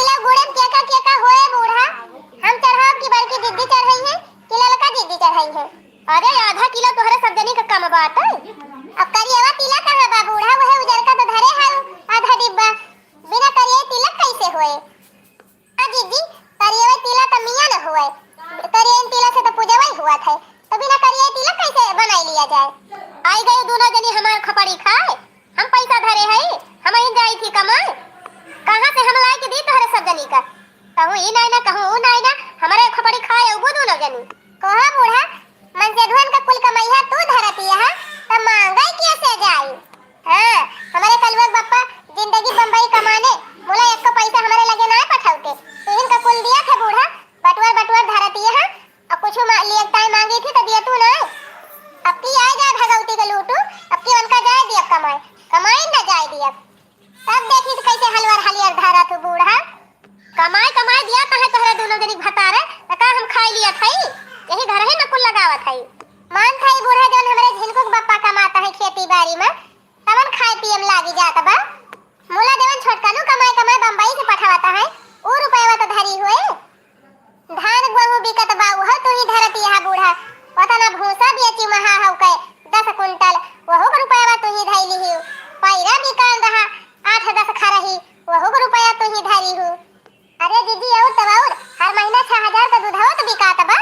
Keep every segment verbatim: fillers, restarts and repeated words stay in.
किलो गुड़े में केका केका होए बूढ़ा? हम चढ़ाब कि बड़की दीदी चढ़ई है कि ललका दीदी चढ़ई है? अरे, आधा किलो तोहरे सब जनी का कम बात है। अब करियवा तिला कहाँ बा बूढ़ा? वहे उजरका तो धरे है आधा डिब्बा। बिना करिए तिलक कैसे होए? हाँ जीजी, करियवा तिला तो मिया न होए, करिए तिला से तो पूजवा ही हुआ था, तो बिना करिए तिलक कैसे बनाई लिया जाए? आई गई दोनों जनी हमार खपड़ी खाए। हम पैसा धरे हई, हम ही जाई थी कमाए। कहाँ से हम लाई के दी तोहरे सब जनी का? कहूँ ई नाई ना, कहूँ ऊ नाई ना, हमारे खपड़ी खाए उबू दोनों जनी। कहा बूढ़ा, मन से धुन का कुल कमैया तू धरती है, त मांगे कैसे जाई? हाँ, हमारे कलुआ के बप्पा जिंदगी बम्बई कमाने, मुला एको पैसा हमारे लगे ना पठाउते। तुहिन का कुल दिया था बूढ़ा, बटुअर बटुअर धरती है, अब कुछ मा-, लिए ताई मांगी थी तो दिया तू ना। अब की आए जाए भगवती के लूटू, अब की उनका जाए दिया कमाए, कमाई ना जाए दिया। तब देखी तो कैसे हलवर हलियर धरा तू बूढ़ा। कमाए कमाए दिया तो है तोहरे दोनों जनी भतारे, त का हम खाई लिया थाई? यही घर ही में कुल लगावत है। मान थाई बूढ़ा जौन हमरे झिनकू के बप्पा कमाता है खेती बाड़ी में, तवन खाए पिए में लागी जात बा। मुला जवन छोटकनू कमाए कमाए बम्बई से पठावता है, ऊ रुपयवा तो धरी हुए। धान गेहूं बिकत बा, उहो तू ही धरती है बूढ़ा। पता ना भूसा बेची महा हउ के दस कुंटल, वहू के रुपयवा तू ही धइली ही। पैरा बिकान रहा आठ दस खरही, वहू के रुपया तू ही धरी हू। अरे दीदी, और तब और, हर महीना छह हजार का दूधवा तो बिकात बा।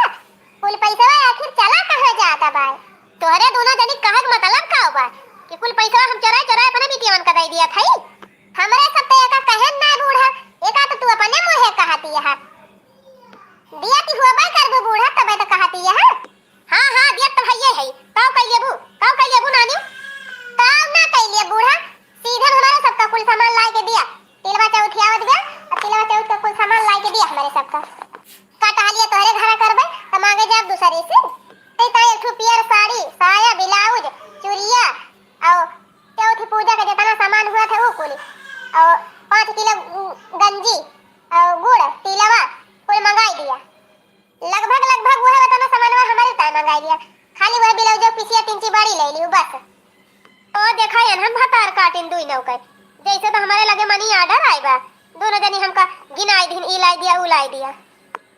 कुल पैसवा आखिर चला कहाँ जात बा? तोहरे दोनों जनी कहक मतलब का बा कि कुल पैसवा हम चोराए चोराए अपने बिटियवन का दे दिया थाई? हमरे सब तो एका कहे ना बूढ़ा, एका तो तू अपने मुँहे कहती है। दिया ती हुआ बाई करबू बूढ़ा, तबे तो कहती है। हाँ, हाँ, दिया तो भैया है। काव कह लेबू, काव कह लेबू नानी? काव ना कह ले बूढ़ा, सीधे हमारे सबका कुल सामान ला के दिया। तिलवा चौथी आवत गया, और तिलवा चौथ का कुल सामान ला के दिया हमारे सबका। का टहलिया तोहरे घरा करबे, त मांगे जाब दूसरे से। ते ताई एक ठो पियर साड़ी, साया, ब्लाउज, चुरिया, और चौथी पूजा का जितना सामान हुआ था वो कुल, और पाँच किलो गंजी, और गुड़, तिलवा, कुल मंगाई दिया। लगभग, लगभग वह उतना सामानवा हमारे ताई मंगाई दिया। खाली वह ब्लाउजो पिसिया टिंची बड़ी ले ली बस। ओ देखा एन हम भतार काटिन दुई नौ के। जैसे तो हमारे लगे money order आए बा। दोनों जनी हमका गिनाई दिन, ई लाई दिया, ऊ लाई दिया।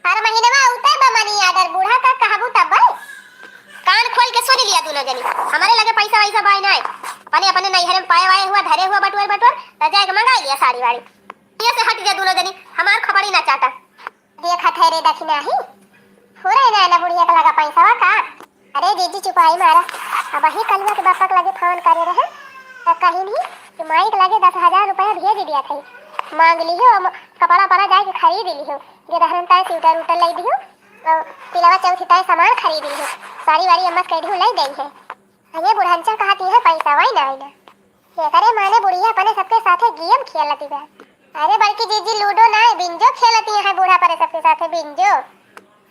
हर महीनवा उतर बा money order, बूढ़ा का कहबू तब बे? कान खोल के सुन लिया दोनों जनी। हमारे लगे पैसा वैसा बाय ना है। अपने, अपने नैहरे में पाए वाए हुआ, धरे हुआ बटुअर, बटुअर, त जाए के मंगाई लिया साड़ी वाड़ी। ये से हट जा दोनों जनी, हमार खपड़ी ना चाटा। देखत है रे दखिनाही, हो रे ना, ना बुढ़िया के लगा पैसा का? अरे जीजी चुपाई मारा, अब ही कलुआ के बापा के लगे फोन करे रहे, त कहीं नहीं कि माई के लगे दस हजार रुपया भेज दिया था, मांग लियो, हम कपड़ा पड़ा जाए के खरीद लियो, गेदहरन ताए स्वेटर उटर ले दियो, और तिलवा चौथी ताए सामान खरीद लियो, साड़ी वाड़ी अम्मा कह दियो ले गई है। अरे बुढ़ंचा कहती है पैसा वही ना, वही ना। एकरे माने बुढ़िया अपने सबके साथे गेम खेलती बा। अरे बड़की जीजी लूडो ना, बिंजो खेलती है बूढ़ा परे सबके साथे बिंजो।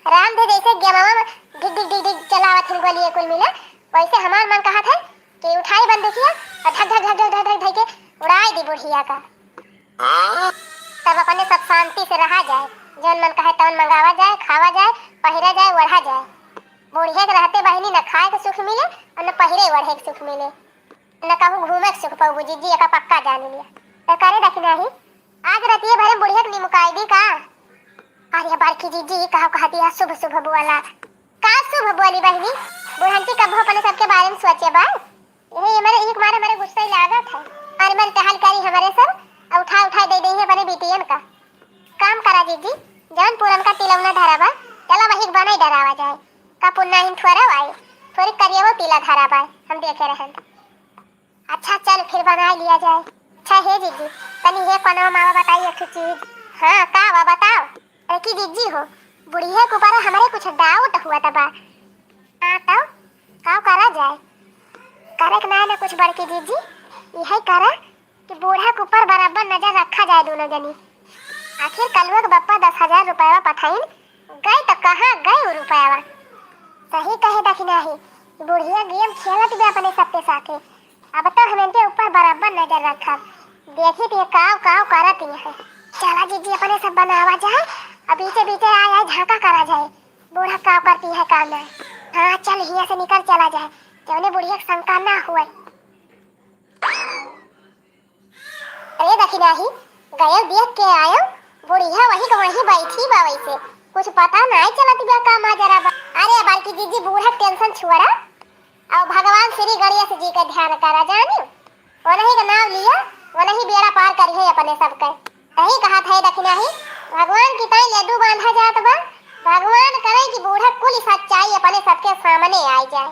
राम धे जैसे गेमवा में ढिग ढिग ढिग ढिग चलावत है गोलिए कुल मिला, वैसे हमार मन कहत है कि उठाई बंदूकिया और ढक ढक ढक ढक ढक ढक ढक के उड़ाई दी बुढ़िया का। तब अपने सब शांति से रहा जाए, जौन मन कहे तौन मंगावा जाए, खावा जाए, पहिरा जाए, ओढ़ा जाए। बुढ़िया के रहते बहिनी न खाए के सुख मिले और न पहिरे ओढ़े के सुख मिले। न कहूँ घूमे के सुख पउबू जीजी, एका पक्का जान लिया। त करे दखिनाही, आज रतिये भरे बुढ़िया के निमुकाई दी का? अरे बड़की जीजी, ई का कहती है शुभ शुभ बोला? का शुभ बोली बहिनी? बुढ़ंची कबो अपने सबके बारे में सोचे बा? यही हमारे, यही मारे हमारे गुस्सा ही लागत है। अरे मन टहल करी हमारे सब, आ उठा उठा दे दे अपने बिटियन का। काम करा जीजी, जौन पुरन का तिलौना धरा बा, चला वही के बनाई डरावा जाए। का पुन्ना इन थोड़ा आई, थोड़ी करियवो तिला धरा बा, हम देखे रहन। अच्छा, चल फिर बना लिया जाए। अच्छा हे जीजी, तनी हे कोनवा मावा बताई एक ठो चीज। हाँ, का बा बताओ? अरे की जीजी हो, बुढ़िया के ऊपर हमरे कुछ doubt हुआ त बा। हाँ तो, का करा जाए? करे के ना, ना कुछ बड़की जीजी, यही करा कि बूढ़ा के ऊपर बराबर नजर रखा जाए दोनों जनी। आखिर कलुआ के बप्पा दस हजार रुपया पठाइन, गए त कहाँ गए उ रुपया? सही कहे दखिनाही, बुढ़िया गेम खेलत बे अपने सबके साथे। अब तो हम इनके ऊपर बराबर नजर रखब, देखी थे काव काव करत ही है। चला जीजी, अपने सब बनावा जाए, अब बीचे बीचे आए आए झांका करा जाए, बूढ़ा काव करती है काम है। हाँ चल, हिया से निकल चला जाए, जौने बुढ़िया के शंका ना हुए। अरे दखिनाही, गयो देख के आयो, बुढ़िया वही के वही बैठी बा, वैसे कुछ पता नाहीं चलत बा का माजरा बा। अरे बड़की दीदी, बूढ़ा के tension छोड़ा, अउ भगवान श्री गणेश जी के ध्यान करा जानी, उन्हीं के नाम लिया, उन्हीं बेड़ा पार करिहे अपने सबके। यही कहत है दखिनही, भगवान की ताई लड्डू बांधा जात बा, भगवान करे कि बूढ़ा कुल सच्चाई अपने सबके सामने आइ जाए।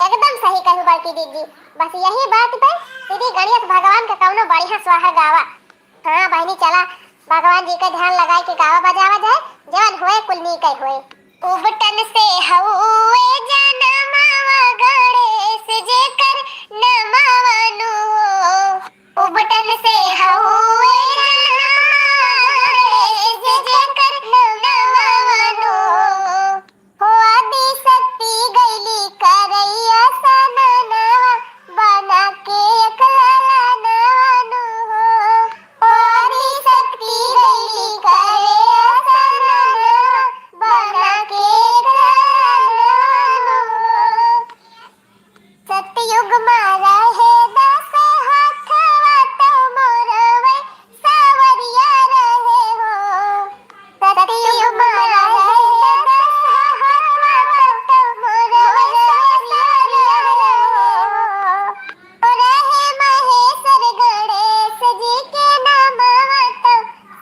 एकदम सही कहू बड़की दीदी, बस यही बात पे श्री गणेश भगवान का कौनो बढ़िया स्वाहा गावा। हाँ बहिनी, चला भगवान जी के ध्यान लगाए के गावा बजावा जाए, जवन होए कुल नीक होए। उबटन से हउए जनमवा गणेश जेकर नमवा नु हो। उबटन से हउए जनमवा गणेश जेकर नमवा नु हो। हो आदि शक्ति गइली करैया सननवा, बना के एक ललनवा नु हो। हो आदि शक्ति गइली करैया सननवा, बना के एक ललनवा नु हो। सतयुग मा रहे दस हाथवा तो मोरवै सावरिया रहे हो। सतयुग मा रहे दस हाथवा तो मोरवै सावरिया रहे हो। रहे महेश्वर गणेश जी के नामवा तो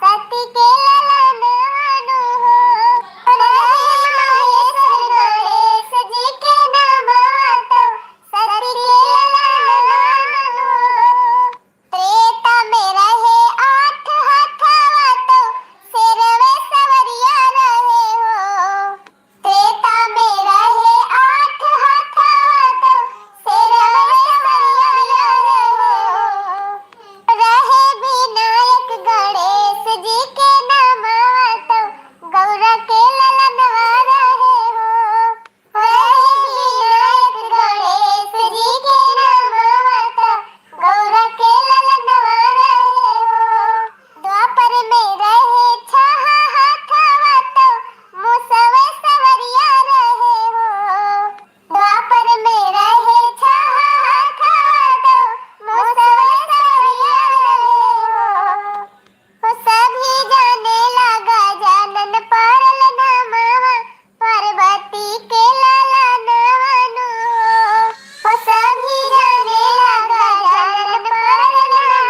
सती के ललनवा नु हो। रहे महेश्वर गणेश जी के नामवा तो सती के ललनवा नु हो। त्रेता में रहे आठ हाथवा तो शेरवे सवरिया रहे हो। त्रेता में रहे आठ हाथवा तो शेरवे सवरिया रहे हो। रहे विनायक गणेश जी के नामवा तो गौरा के ललनवा रहे हो। रहे विनायक गणेश जी के नामवा तो गौरा के ललनवा रहे हो। द्वापर में रहे छह हाथवा तो मुसवे सवरिया रहे हो। द्वापर में रहे छह हाथवा तो मुसवे सवरिया रहे हो। हो सभी जाने लगा जानन परल नमवा पार्वती के ललनवा नु हो। हो सभी जाने लगा जानन परल नमवा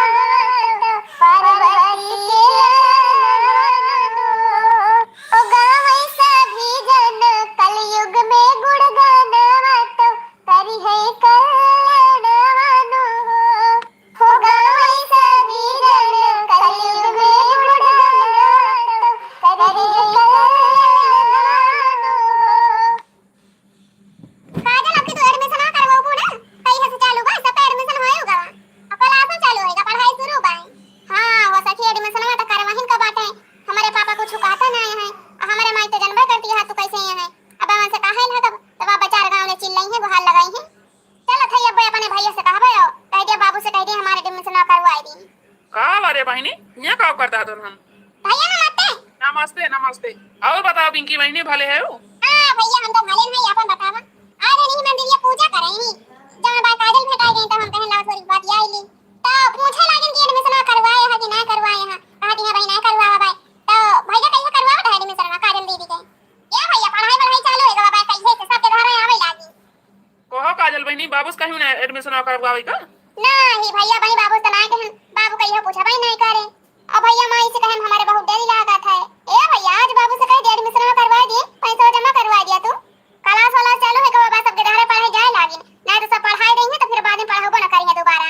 पार्वती के ललनवा नु हो। ओ गावै सभी जन कलयुग में गुणगानवा तो करिहै कल्याणवा नु हो। हो गावै सभी जन कलयुग में गुणगानवा तो करिहै कल्याणवा नु हो। काजल, अब की तू admission ना करवाबू ना? कहिया से चालू बा? सबका admission होए गवा। अब class चालू होएगा, पढ़ाई शुरू बा। हाँ, वो सखी admission ना तो करवाहिन का बाटे। हमारे पापा कुछ कहता ना है, और हमारे माई तो जनबे करती है तू कैसे है। अब उनसे कहा है ना तब, तब आप चार गाँव में चिल्लाई है, गुहार लगाई है। चलत है अब अपने भैया से कहबे, और कह दे बाबू से कह दे हमारे admission ना करवाए दी। का बा रे बहिनी, ये का करत हो हम? भैया नमस्ते। नमस्ते, नमस्ते। और बताओ पिंकी बहिनी, भले है हो? हाँ भैया, हम तो भले हैं, अपन बतावा। आज नहीं मंदिरिया पूजा करे ही, जहाँ बा काजल भेटाई गई तो हम कहें लाओ थोड़ी बात आई ली। तो पूछे लागिन कि admission करवाए है कि ना करवाए है, कहा कि हाँ भाई ना करवावा भाई। तो भैया कहिए करवावा था admission ना काजल दीदी के। क्या भैया पढ़ाई वढ़ाई चालू है बाबा, कहिए से सबके घर आवे लागी। कहो काजल बहिनी, बाबूस कहियो ना admission करवावे का? नाही भैया, बही बाबूस त नाही कहन, बाबू कहियो पूछबे नाही करे। अब भैया माई से कहन हमारे बहुत देरी लागत है। ए भैया, आज बाबू से कह दे admission करवा दिए, पैसा जमा करवा दिया तू। Class वाला चालू है का बाबा, सबके घरे पढ़े जाए लागिन, नाही तो सब पढ़ाई देंगे तो फिर बाद में पढ़ाबो ना करेंगे दोबारा।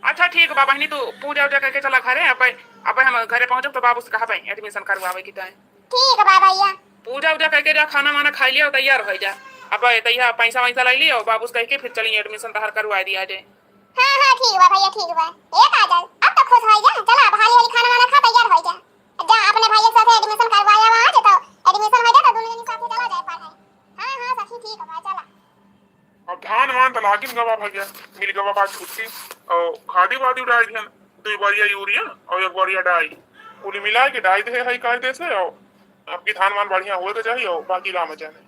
अच्छा ठीक बा बहिनी, तू पूजा उजा करके चला घरे, अब, अब हम घरे पहुँचब तो बाबू से कहबे admission करवावे की ताई। ठीक बा भैया। पूजा उजा करके जा, खाना वाना खाई लिया, तैयार हो जा। अब तैया पैसा वैसा ले लियो, बाबू से कह के फिर चली admission तहार करवा दिया जाए। हाँ, हाँ, ठीक बा भैया, ठीक बा। ए काजल, अब तो खुश हो जा, चला अब हाली हाली खाना वाना खा, तैयार हो जा। जा अपने भैया के साथे admission करवाया हुआ आज, तो admission हो जा, तो दोनों जनी साथे चला जाए पढ़े। हाँ, हाँ, सखी, ठीक बा, चला। अब धान वान त लागिन गवा भैया, मिल गवा बा छुट्टी। और खादी वादी उड़ाई दिहन, दुई बोरिया यूरिया और एक बोरिया डाई, कुल मिला के डाई दे है कायदे से। और अब की धान वान बढ़िया होए के चाहिए और बाकी राम जाने।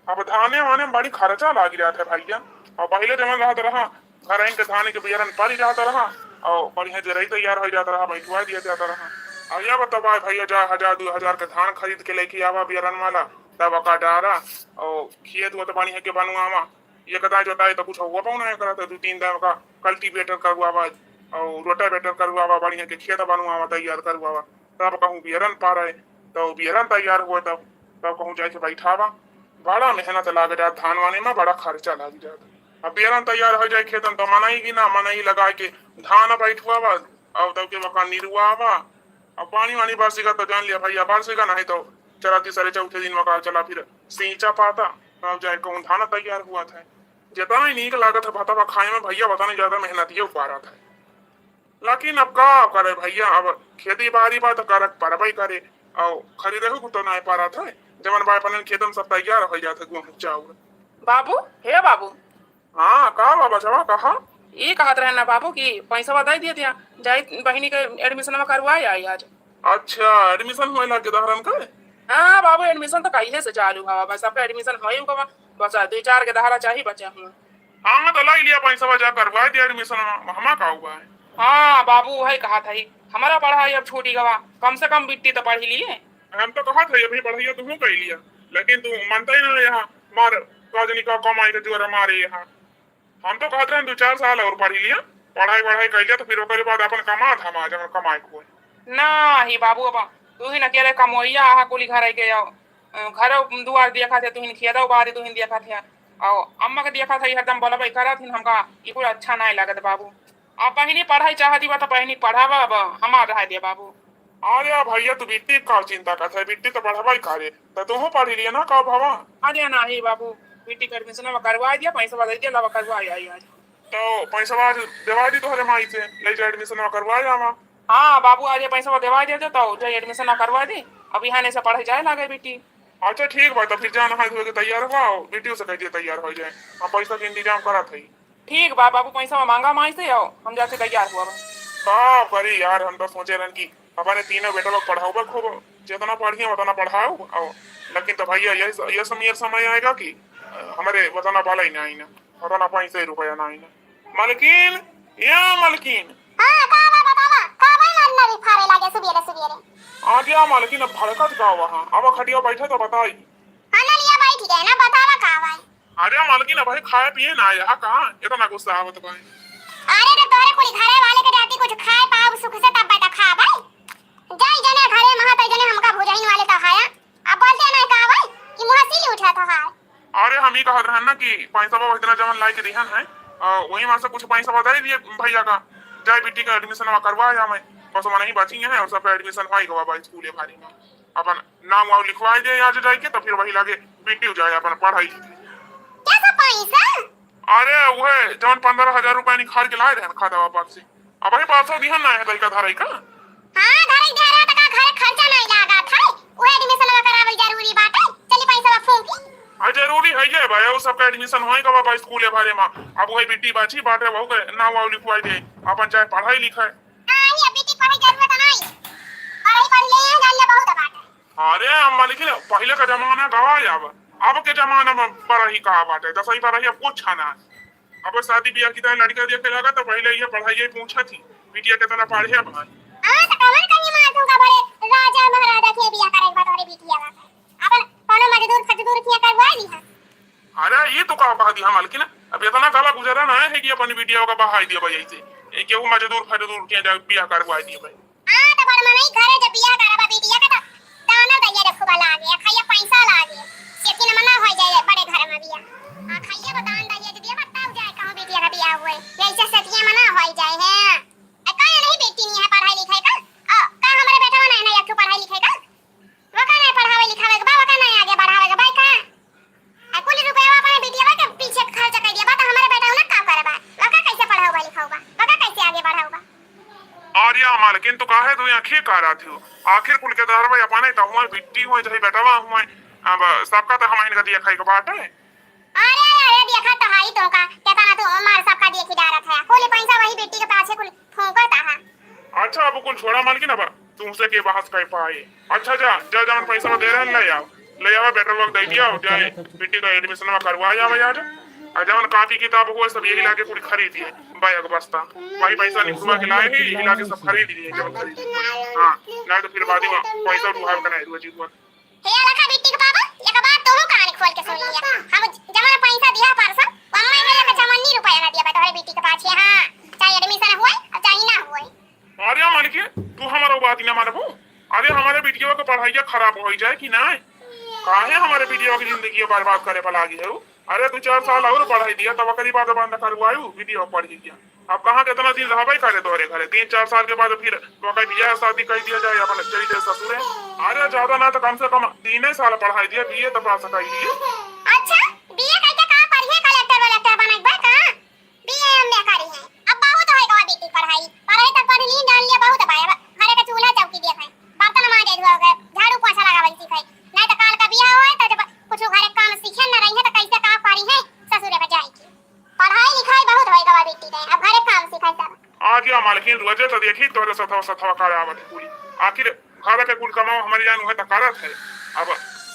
अब धाने वाने में बड़ी खर्चा लागी जात है भैया। और पहले जमन रहत रहा, घर आइन के धाने के बियरन परी जात रहा और बढ़िया जरई तैयार हो जात रहा, बैठवा दिया जात रहा। अउर या बतावा भइया, जा हजार दू हजार के धान खरीद के लइके आवा बियरन वाला, तब ओका डारा अउर खेत वोत बढ़िया के बनवावा। एक दाई जोताई तो कुछ हुआ पाऊ ना एकरा, तो दू तीन दाई का cultivator करवावा अउर rotavetor करवावा, बढ़िया के खेत बनवावा, तैयार करवावा, तब कहूँ बियरन पारे, तो बियरन तैयार हुआ तब, तब कहूँ जाइके बैठावा। बड़ा मेहनत लाग जात धान वाने में, बड़ा खर्चा लाग जात। अब बियरन तैयार होइ जाए खेतन तो मनई गिना, मनई लगाइके धान बैठवावा, अउर तब के ओका निरुआवा, अब पानी वानी बरसिगा तो जान लिया भइया बरसिगा, नहीं तो चला तीसरे चौथे दिन ओका चला फिर सींचा पाता, तब जाए कहूँ धान तैयार हुआ था। जितना ही नीक लागत है भातवा खाए में भइया, उतना ही ज्यादा मेहनतिया पारत है। लेकिन अब का करे भइया, अब खेती बाड़ी बा तो करक परबई करे, अउर खरीदहू को तो नाय पारत है। जवन बा अपने खेतन सब तैयार होइ जात है, गेहूँ चाउर। बाबू, हे बाबू। हाँ, का बा बचवा, कहा? ई कहत रहे ना बाबू कि पैसवा दे दिया, दिया, जाई बहिनी के admission में करवाए आई आज। अच्छा, admission होए लाग गेदहरन के? हाँ बाबू, admission तो कहिए से चालू हवा, बस सबका admission होए गवा, बस दो चार गेदहरा चाही बचे हुआ। हाँ, तो लाई लिया पैसवा, जा करवाए दिया admission, हमा का हुआ है? हाँ बाबू, वही कहा था ही, हमारा पढ़ाई अब छूटी गवा, कम से कम बिट्टी तो पढ़ी लिए। हम तो कहा था अभी पढ़ाई तुहूँ कर लिया, लेकिन तू मानता ही ना, यहाँ मार काजनी का कमाई के जोर मारे यहाँ। हम तो कहत रहन दू चार साल अउर पढ़ी लिया, पढ़ाई वढ़ाई कर लिया, तो फिर ओकरे बाद अपन कमा धमा जवन कमाए के होए। नाही बाबू, अब तू ही न अकेले कमोइया आहा, कुली घर के आओ, अ, घर दुआर देखा थे, तू ही खेदा बारी तू ही देखा थे, अउर अम्मा के देखा थे, हरदम बोलबे करत ही, हमका ई कुल अच्छा नाय लागत बाबू। अब बहिनी पढ़ाई चाहती बा तो बहिनी पढ़ावा, अब हमार रह दे बाबू। अरे भइया, तू बिट्टी का चिंता करत है, बिट्टी तो पढ़बई करे, तो तूहू पढ़ी लिया ना का भवा? अरे नाही बाबू, बिट्टी के admission में करवा दिया, पैसा दे दिया, लवा करवा आई आज। तो पैसा आज देवा दी तोहरे माई से, ले जा admission में करवा जावा। हाँ बाबू, आज ये पैसा देवा दे दे, तो जाई admission में करवा दी, अब यहाँ से पढ़े जाए लागे बिट्टी। अच्छा ठीक बा, तो फिर जाना है धोए के तैयार हुआ, बिट्टी से कह दिया तैयार हो जाए, हम पैसा के इंतजाम करत है। ठीक बा बाबू, पैसा मांगा माई से आओ, हम जाके तैयार हुआ बा। का करी यार, हम तो सोचे रहन कि अपने तीनों बेटा लोग पढ़ाओ बा खूब, जितना पढ़िए उतना पढ़ाओ, आओ। लेकिन तो भइया, ये, ये समय, ये समय आएगा कि, अ, हमारे उतना बाला ही ना आई ना, उतना पैसा ही रुपया ना आई ना। मलकिन, या मलकिन। हाँ, का बा बतावा, का बा नरी नरी फारे लागे सुबेरे सुबेरे? आ गया मलकिन, अब भड़कत का वहाँ, अब खटिया बैठे तो बताई। हाँ, नलिया बैठ गए ना, बतावा का बा? अरे मालकिन, अबहीं खाए पिए ना आया हा का? इतना गुस्सा आवत बा। अरे, तो तोहरे कुल घरे वाले के जाती कुछ खाए पाओ सुख से, तब बेटा खाबे। जाई जने घरे महा, तो जने हमका भुजाइन वाले तो हाया। अब बोलते नहीं का बा कि मुँह सील उठा था हाय। अरे, हम ही कहत रहन ना कि पैसा बाबा इतना जवन लाई के दिहन है, आ, वही में से कुछ पैसा बता दिए भइया का, जाए बिट्टी का admission करवा जा मैं, बस वो नहीं बची है और सबका admission हो ही गवा बा स्कूल भारी में। अपन नाम वाम लिखवाई दे आज जाइके, तो फिर वही लागे बिट्टी जाए अपन पढ़ाई लिखे। कैसा पैसा? अरे उहे जौन पन्द्रह हजार रुपया निकाल के लाए रहन खाता वापस से, अबहीं पाँच सौ दिहन ना है लइका धरई का। हाँ, धरई दे रहा तो का घरे खर्चा नहीं लागा था, उहे admission में करावल जरूरी बाटे, चली पैसा फूंकी। हाँ, जरूरी है ये भाई, वो सबका admission होए का बाबा स्कूल है भारे में, अब उहे बिट्टी बाची बाटे, वहू के नाम वाम लिखवाई दे, अपन चाहे पढ़ाई लिखाई। हाँ, ये बिट्टी पढ़े जरूरत नहीं, पढ़ाई पढ़ ले, जान ले बहुत बाटे। अरे अम्मा, लेकिन पहिले का जमाना गवा अब, अब के जमाना में पढ़ाई का बाटे, दसवीं बारहवीं अब कुछ ना। अब शादी बियाह की तरह लड़का देखे लगा तो पहिले ये पढ़ाई पूछा थी, बिटिया कितना पढ़े अब। हाँ, तो कवन कन्या मार दूंगा बड़े राजा महाराजा के बियाह करे बा तोरे बिटिया बा। अपन कोनो मजदूर फजदूर किया करवा ली है। अरे ये तो का कह दिया मालकिन, अब इतना गला गुजरा ना है कि अपन बिटिया का बहाई दिया भाई ऐसे, ए, केहू मजदूर फजदूर के जा बियाह करवा दिया भाई। हाँ, तो बड़ मनई घरे जब बियाह करबा बिटिया के, तो दाना दैया रे खूब लागे, आ खाइया पैसा लागे, सेकिन मना हो जाए बड़े घर में बियाह। आ खाइया को दान दैया दे दिया, बताओ जाए कहूँ बिटिया का बियाह हुए, यही से सेकिया मना हो जाए है। आ का नहीं बेटी नहीं है पढ़ाई लिखाई का? आ, का हमारे बेटा नहीं है, एक ठो पढ़ाई लिखाई का? वो का नहीं पढ़ावे लिखावे के बा, वो का नहीं आगे बढ़ावे के बा, का? आ कुल रुपया अपने बिटिया के पीछे खर्च कर दिया बा, तो हमारे बेटा उन्हें का करे बा? वो का कैसे पढ़ाओ बा, लिखाओ बा? वो का कैसे आगे बढ़ाओ बा? अरे मालकिन, तू काहे तू आँखें काढ़त हो? आखिर कुल के दहर भाई अपने तो हुआ, बिट्टी हुआ, चाहे बेटवा हुआ, अब सबका तो हम इनका दिया खाई के बाटे। अरे, अरे, देखा तो हाई तो का, केतना तू मार सबका देखी डारत है। कुल पैसा वही बिट्टी के पाछे कुल फूंकत है। अच्छा, अब कुल छोड़ा मालकिन, अब तुमसे के बहस कर पाए। अच्छा, जा, जा, जवन पैसा दे रहे ले आओ, ले आवा, बेटा लोग दे दिया, जाए बिट्टी का admission में करवा जावा यार। और जवन कापी किताब हुआ सब यही लागे कुल खरीद लिए, बैग बस्ता, वही पैसा निकलवा के लाए ही, यही लागे सब खरीद लिए जवन खरीद लिए। हाँ, नहीं तो फिर बाद में पैसा उठावे का नहीं, रोजी हुआ। हे अलखा बिट्टी के बाबा, एक बात तोहू कान खोल के सुन लिया। हम जवन पैसा दिया परसों, अम्मा ने एक चवन्नी रुपया ना दिया बा तोहरे बिट्टी के पाछे। हाँ, चाहे admission हुए और चाहे ना हुए। अरे मालिक, तू हमारा बात ना मानबू? अरे हमारे बिटिया के पढ़ाई खराब हो जाए कि ना? काहे हमारे बिटिया की जिंदगी बर्बाद करे पर लागी है? अरे दो चार साल और पढ़ाई दिया, तब ओकरी बाद बंद करवायु बिटिया पढ़ी गया। अब कहाँ कितना दिन रहबे करे तोहरे घरे? तीन चार साल के बाद फिर तो कहीं बियाह शादी कर दिया जाए, अपन चली जाए ससुरे। अरे ज्यादा ना तो कम से कम तीन ही साल पढ़ाई दिया, बीए तो पास कर लिए। अच्छा, बीए करके का पढ़िए, कलेक्टर वलेक्टर बनबे का? बीए एमए करी है, अब बहुत होई गवा बेटी पढ़ाई, पढ़ाई तक पढ़ ली, जान लिया बहुत बा। अब घरे का चूल्हा चौकी देखे, बर्तन मांजे धोए के, झाड़ू पोछा लगावे सीखे, नहीं तो काल का बियाह होए तो जब कुछ घरे काम सीखे न रही है तो कैसे का करी है, ससुरे पर जाए के। पढ़ाई लिखाई बहुत होई गवा बेटी के, अब घरे काम सीखे सब। आ गया मालकिन, रोजे तो देखी तोरे सथवा सथवा करे आवत पूरी। आखिर घर के कुल कमाओ हमारी जान उहे तो करत है। अब,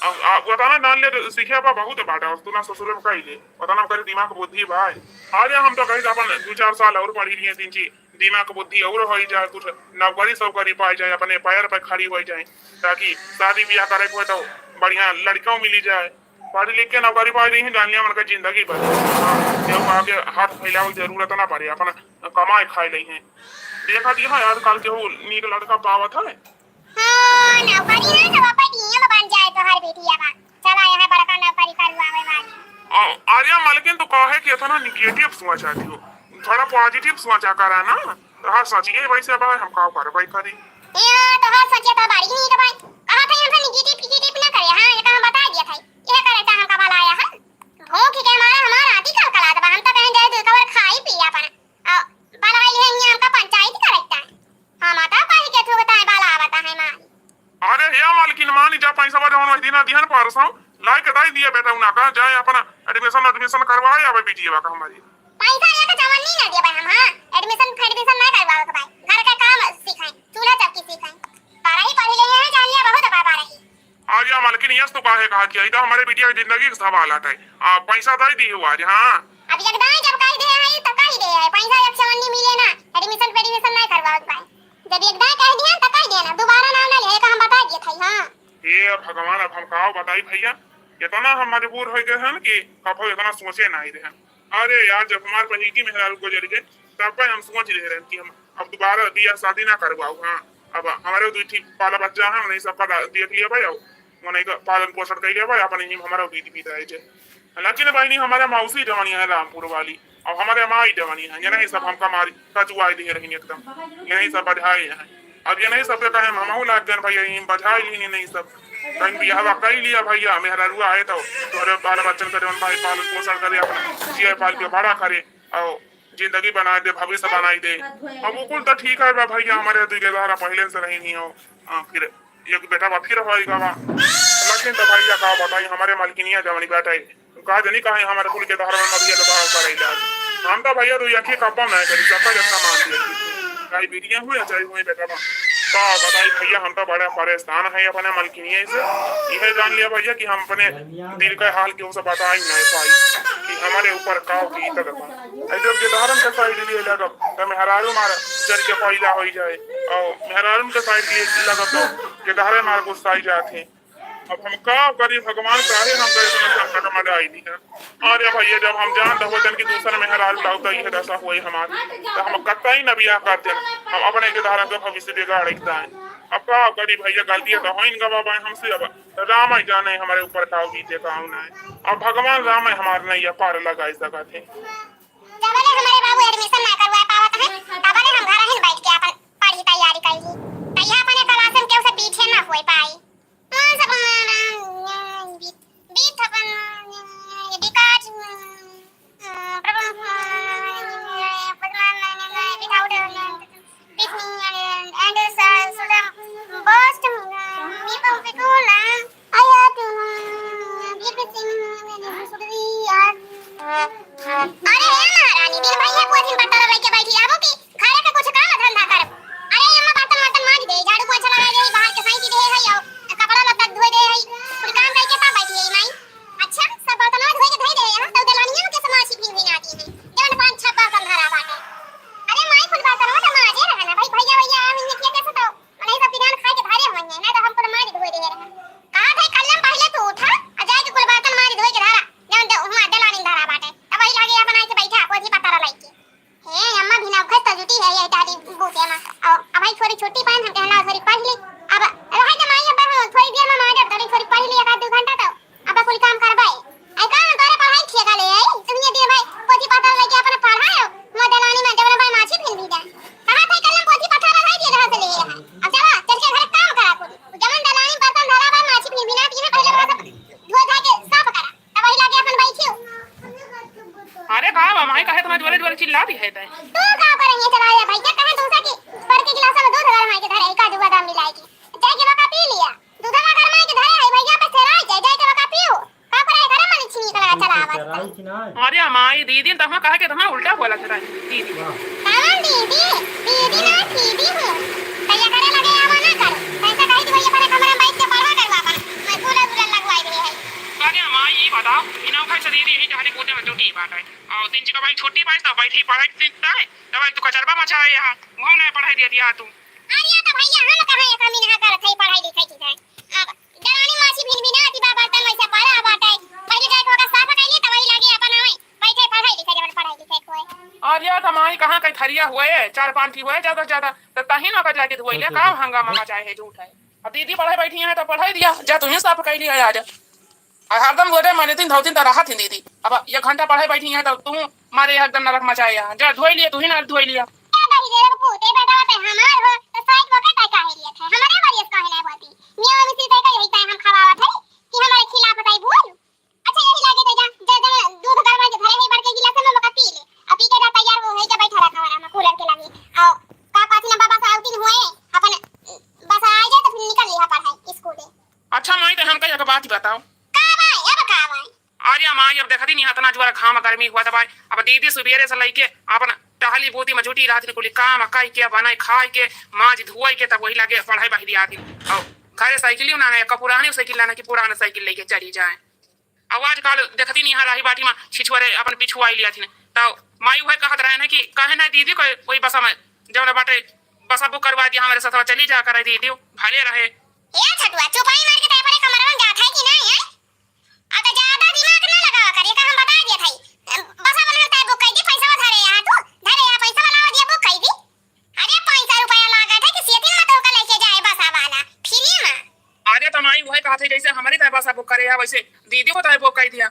अब, अब उतना जान ले सीखे बा बहुत बाटा, और तू ना ससुरे में कही ले, उतना करे दिमाग बुद्धि भाई। अरे हम तो कही अपन दो चार साल और पढ़ी लिए, तीन चीज दिमाग बुद्धि और हो जाए, कुछ नौकरी सौकरी पाई जाए, अपने पैर पर खड़ी हो जाए, ताकि शादी ब्याह करे के होए तो बढ़िया लड़का मिली जाए। पढ़ लिख के नौकरी पा रही हैं, जान लिया उनका जिंदगी बदल। हाँ, केहू के आगे हाथ फैलावे की जरूरत ना पड़े, अपना कमाए खाए लई हैं। देखा दिया है आजकल केहू नीक लड़का पावत है। हाँ, नौकरी है तो अपन डीएम बन जाए तो हर बेटिया बा। चला यहाँ बड़का नौकरी करवावे वाली। आ, अरे मालकिन, तू काहे के इतना निगेटिव सोचा थी हो? थोड़ा पॉजिटिव सोचा करा ना। तो हाँ, सच ये वैसे बा, हम का करवाई करी? ये तो हाँ, सच ये तो बड़ी नीक बा। कहा था हमसे निगेटिव निगेटिव ना करे, हाँ, ये तो हम बता दिया था। ये करे तो हमका भला आया है। भूख के मारे हमार आती कलकलात बा, हम तो कहें जाए दू कवर खाई पी अपन। आ, बलाई है यहाँ हमका पंचायत करता है। हम आता कहीं के थूकता है, बाला आवता है मारी। अरे हे मालकिन, मानी जा पैसा बा जवन वही दिना दिहन परसों, लाई के दाई दिया बेटा उना का, जाए अपना एडमिशन एडमिशन करवाए आवे बिटिया बा का हमारी। पैसा लेके जवन नहीं ना दिया भाई हम, हाँ, एडमिशन एडमिशन नहीं करवावे के भाई, घर का काम सिखाए, चूल्हा चौकी सिखाए, बारह ही पढ़ी गई है, जान लिया बहुत बाबा रही। आज या मालकिन, यस तो काहे कहा कि ई तो हमारे बिटिया की जिंदगी के सवाल हटे। आ, पैसा दे दी हो आज, हाँ। अब एक दाई जब कह दे है, तो कह दे है, पैसा एक चवन्नी मिले ना, एडमिशन पे एडमिशन नहीं करवा पाए। जब एक दाई कह दिया, तो कह दिया ना, दोबारा नाम ना ले, एक हम बता दिए थे, हाँ। हे भगवान, अब हम का बताई भैया, इतना हम मजबूर हो गए हैं कि कभो इतना सोचे नहीं रहे। अरे यार, जब हमार पहिलकी मेहरारू गुजर गए, तब पे हम सोच रहे रहन कि हम अब दोबारा बियाह शादी ना करवाऊ। हाँ, अब हमारे दुई ठी बाला बच्चा है, उन्हीं सबका दा-, देख लिया भाई, अब उन्हीं का पालन पोषण कर लिया भाई, अपने ही हमारा बीत बीत आए जे। लेकिन बहनी, हमारे मौसी जवानी है रामपुर वाली, अब हमारे माई जवानी है, ये नहीं सब हमका मारी, कचुआई दिए रही एकदम, ये नहीं सब बधाए हैं। अब ये नहीं सब के कहे हम हमहू लाग गए भैया, ये बधाए ही नहीं, नहीं सब कहीं बियाह कर लिया भैया, मेहरारुआ आए तो तोहरे बाल बच्चन का जवन भाई पालन पोषण करे, अपना जिए पाल के बड़ा करे, और जिंदगी बनाए दे, भविष्य बनाए दे। अब वो कुल तो ठीक है बा भैया, हमारे दुई के द्वारा पहले से रही नहीं हो। हाँ, फिर एक बेटा बा, फिर होई गवा। लेकिन तो भैया का बताई, हमारे मलकिनिया जवानी बेटा है, का जनी काहे हमारे कुल के धर्म में मरिया के भाव करे लाग। हम तो भैया तू यकी कब्बा नहीं करी, सबका जत्ता मान दिया। चाहे बिटिया हुए, चाहे हुए बेटा बा। का बताई भैया, हम तो बड़ा परेशान है अपने मलकिनिया से। यह जान लिया भैया कि हम अपने दिल का हाल केहू से बताई नहीं पाई कि हमारे ऊपर का बीतत बा। ऐसे गिरधारन के साइड लिए लगब, तो मेहरारू मार जन के पैदा हो जाए, और मेहरारू के साइड लिए लगब, तो गिरधारे मार गुस्साई जात है। अब हम का करी भगवान, काहे हम पे इतना संकट में डाल दिया? अरे भैया, जब हम जानत होतन कि दूसर मेहरारू लाऊ, तो यह दशा हुई हमार, तो हम कतई न बियाह करते। हम अपने गिरधारन का भविष्य बिगाड़ देता है। अब का करी भैया, गलतियाँ तो होइन गवा बाय हमसे, अब राम ही जाने हमारे ऊपर का बीते का ना है। अब भगवान राम ही हमारे नैया पार लगाई सकत है। जबले हमारे बाबू एडमिशन ना करवा पावत है, तबले हम घर ही बैठ के अपन पढ़ी तैयारी कर ली। तैया अपने क्लास में केहू से पीछे ना होए पाई। हाँ, सब बीत, बीत अपन डिकाट, प्रभु, without, and, and, and, uh, so the worst, uh, people, people, uh, I have to, uh, give it in, uh, should we, uh, अरे हे महारानी, दिन भैया को दिन बटल लेके बैठी आबो कि घरे के कुछ काम धंधा करब। अरे अम्मा बर्तन वर्तन मांज दे, झाड़ू पोछा लगा दे, बाहर के साइकिल दे है, आओ। काहे इतना जोरे जोरे चिल्लाती है तै? तू का करे ये चला या भैया, कहे तुमसे कि बड़के गिलास में दूध गरमाई के धरे, काजू बादाम मिलाई के। जाए के बका पी लिया। दूधवा गरमाई के धरे है भैया, बस चला जाए, जाए के बका पीऊ। का करे घरे में छिनी कला चला आवत है। अरे माई, दीदी तो हम कहा के तो हम उल्टा बोला चला दीदी। कौन दीदी? दीदी ना, दीदी हूँ। भैया करे लगे आवा ना कर। कैसे कही कि भैया अपने कमरे में बैठ के पढ़वा करवा अपन। मैं कूलर वूलर लगवाई दे है। अरे माई, ई बताओ, इनाउ खाई से दीदी यही टहली कूदे में जुटी बात है। और दिन का भाई छुट्टी पाए तो बैठी पढ़ाई सीखता है। तब तू कचरबा मचाए यहाँ, वहाँ नहीं पढ़ाई दिया दिया तू। अरे तो भैया हम कहाँ ये कमी ना करत है पढ़ाई लिखाई की है। अब जवानी मासी भिन भिन आती बा बर्तन वैसे पड़ा बाटे। पहले जाके ओकर साफ कइली तब वही लागे अपन आवे। बैठे पढ़ाई लिखाई जब पढ़ाई लिखाई कोई। अरे तो माई कहाँ कहीं थरिया हुए, चार पाँच ही हुए ज्यादा से ज्यादा। तो तही ना कर जाके धोई ले, का हंगामा मचाए है, झूठ है। अब दीदी पढ़ाई बैठी है तो पढ़ाई दिया, जा तू ही साफ कइली है आज। आ हरदम गोदे मारे तीन धौतिन त रहत ही दीदी। अब एक घंटा पढ़े बैठी हैं तो तू मारे एकदम नरक मचाए यहाँ। जा धोई लिया, तू ही ना धोई लिया। का कही रे पूते बेटा ते हमार हो तो साइड वो का काहे लिए थे? हमारे बारी से काहे नहीं बोलती? मियाँ मिसी ते का यही टाइम हम खवावत है कि हमारे खिलाफ बताई बोल। अच्छा यही लागे तो जा, जा, जा दूध गरमा के धरे है बड़के गिलास में मका पी ले। अब पी के जा तैयार हो है जा बैठा रहा हमारा में कूलर के लागे। आओ का पाछी ना बाबा से आउटिंग हुए अपन बस आ जाए तो फिर निकल लिया पढ़ाई स्कूल। अच्छा माई, तो हमका एक बात बताओ। का बाई, अब का बाई? अरे माई, अब देखती नहीं, इतना जोर घाम गर्मी हुआ दबाए। अब दीदी सुबेरे से लइके अपन टहली बूती में जुटी रहती, कुली काम कई के, बनाई खाई के, माज धोई के, तब वही लगे पढ़ाई बहिरी आती। और घरे साइकिल ना है, का पुरानी साइकिल लाना कि पुराना साइकिल लेके चली जाए। अब आजकल देखती नहीं, यहाँ राही बाटी में छिछुआरे अपन पिछुआई लिया थी। तो माई वह कहत रहे ना कि काहे ना दीदी को वही बसा में, जौन बाटे बसा बुक करवा दिया, हमारे साथ चली जा करे दीदी, भले रहे। ए छटुआ, चुपाई मार के तै अपने कमरवा में जात है कि नहीं, हैं? आ तो ज्यादा दिमाग ना लगावा कर, एका हम बता दिया था। बसा बनल तय बुक कई दी, पैसा धरे यहाँ तू, धरे यहाँ पैसा वाला दिया बुक कई दी। अरे पाँच सौ रुपया लागत है कि सेटिंग में तोहका लेके जाए बसा वाला, फ्री में। अरे तो माई वही कहत है जैसे हमारी तय बसा बुक करे है वैसे दीदी को तय बुक कई दिया।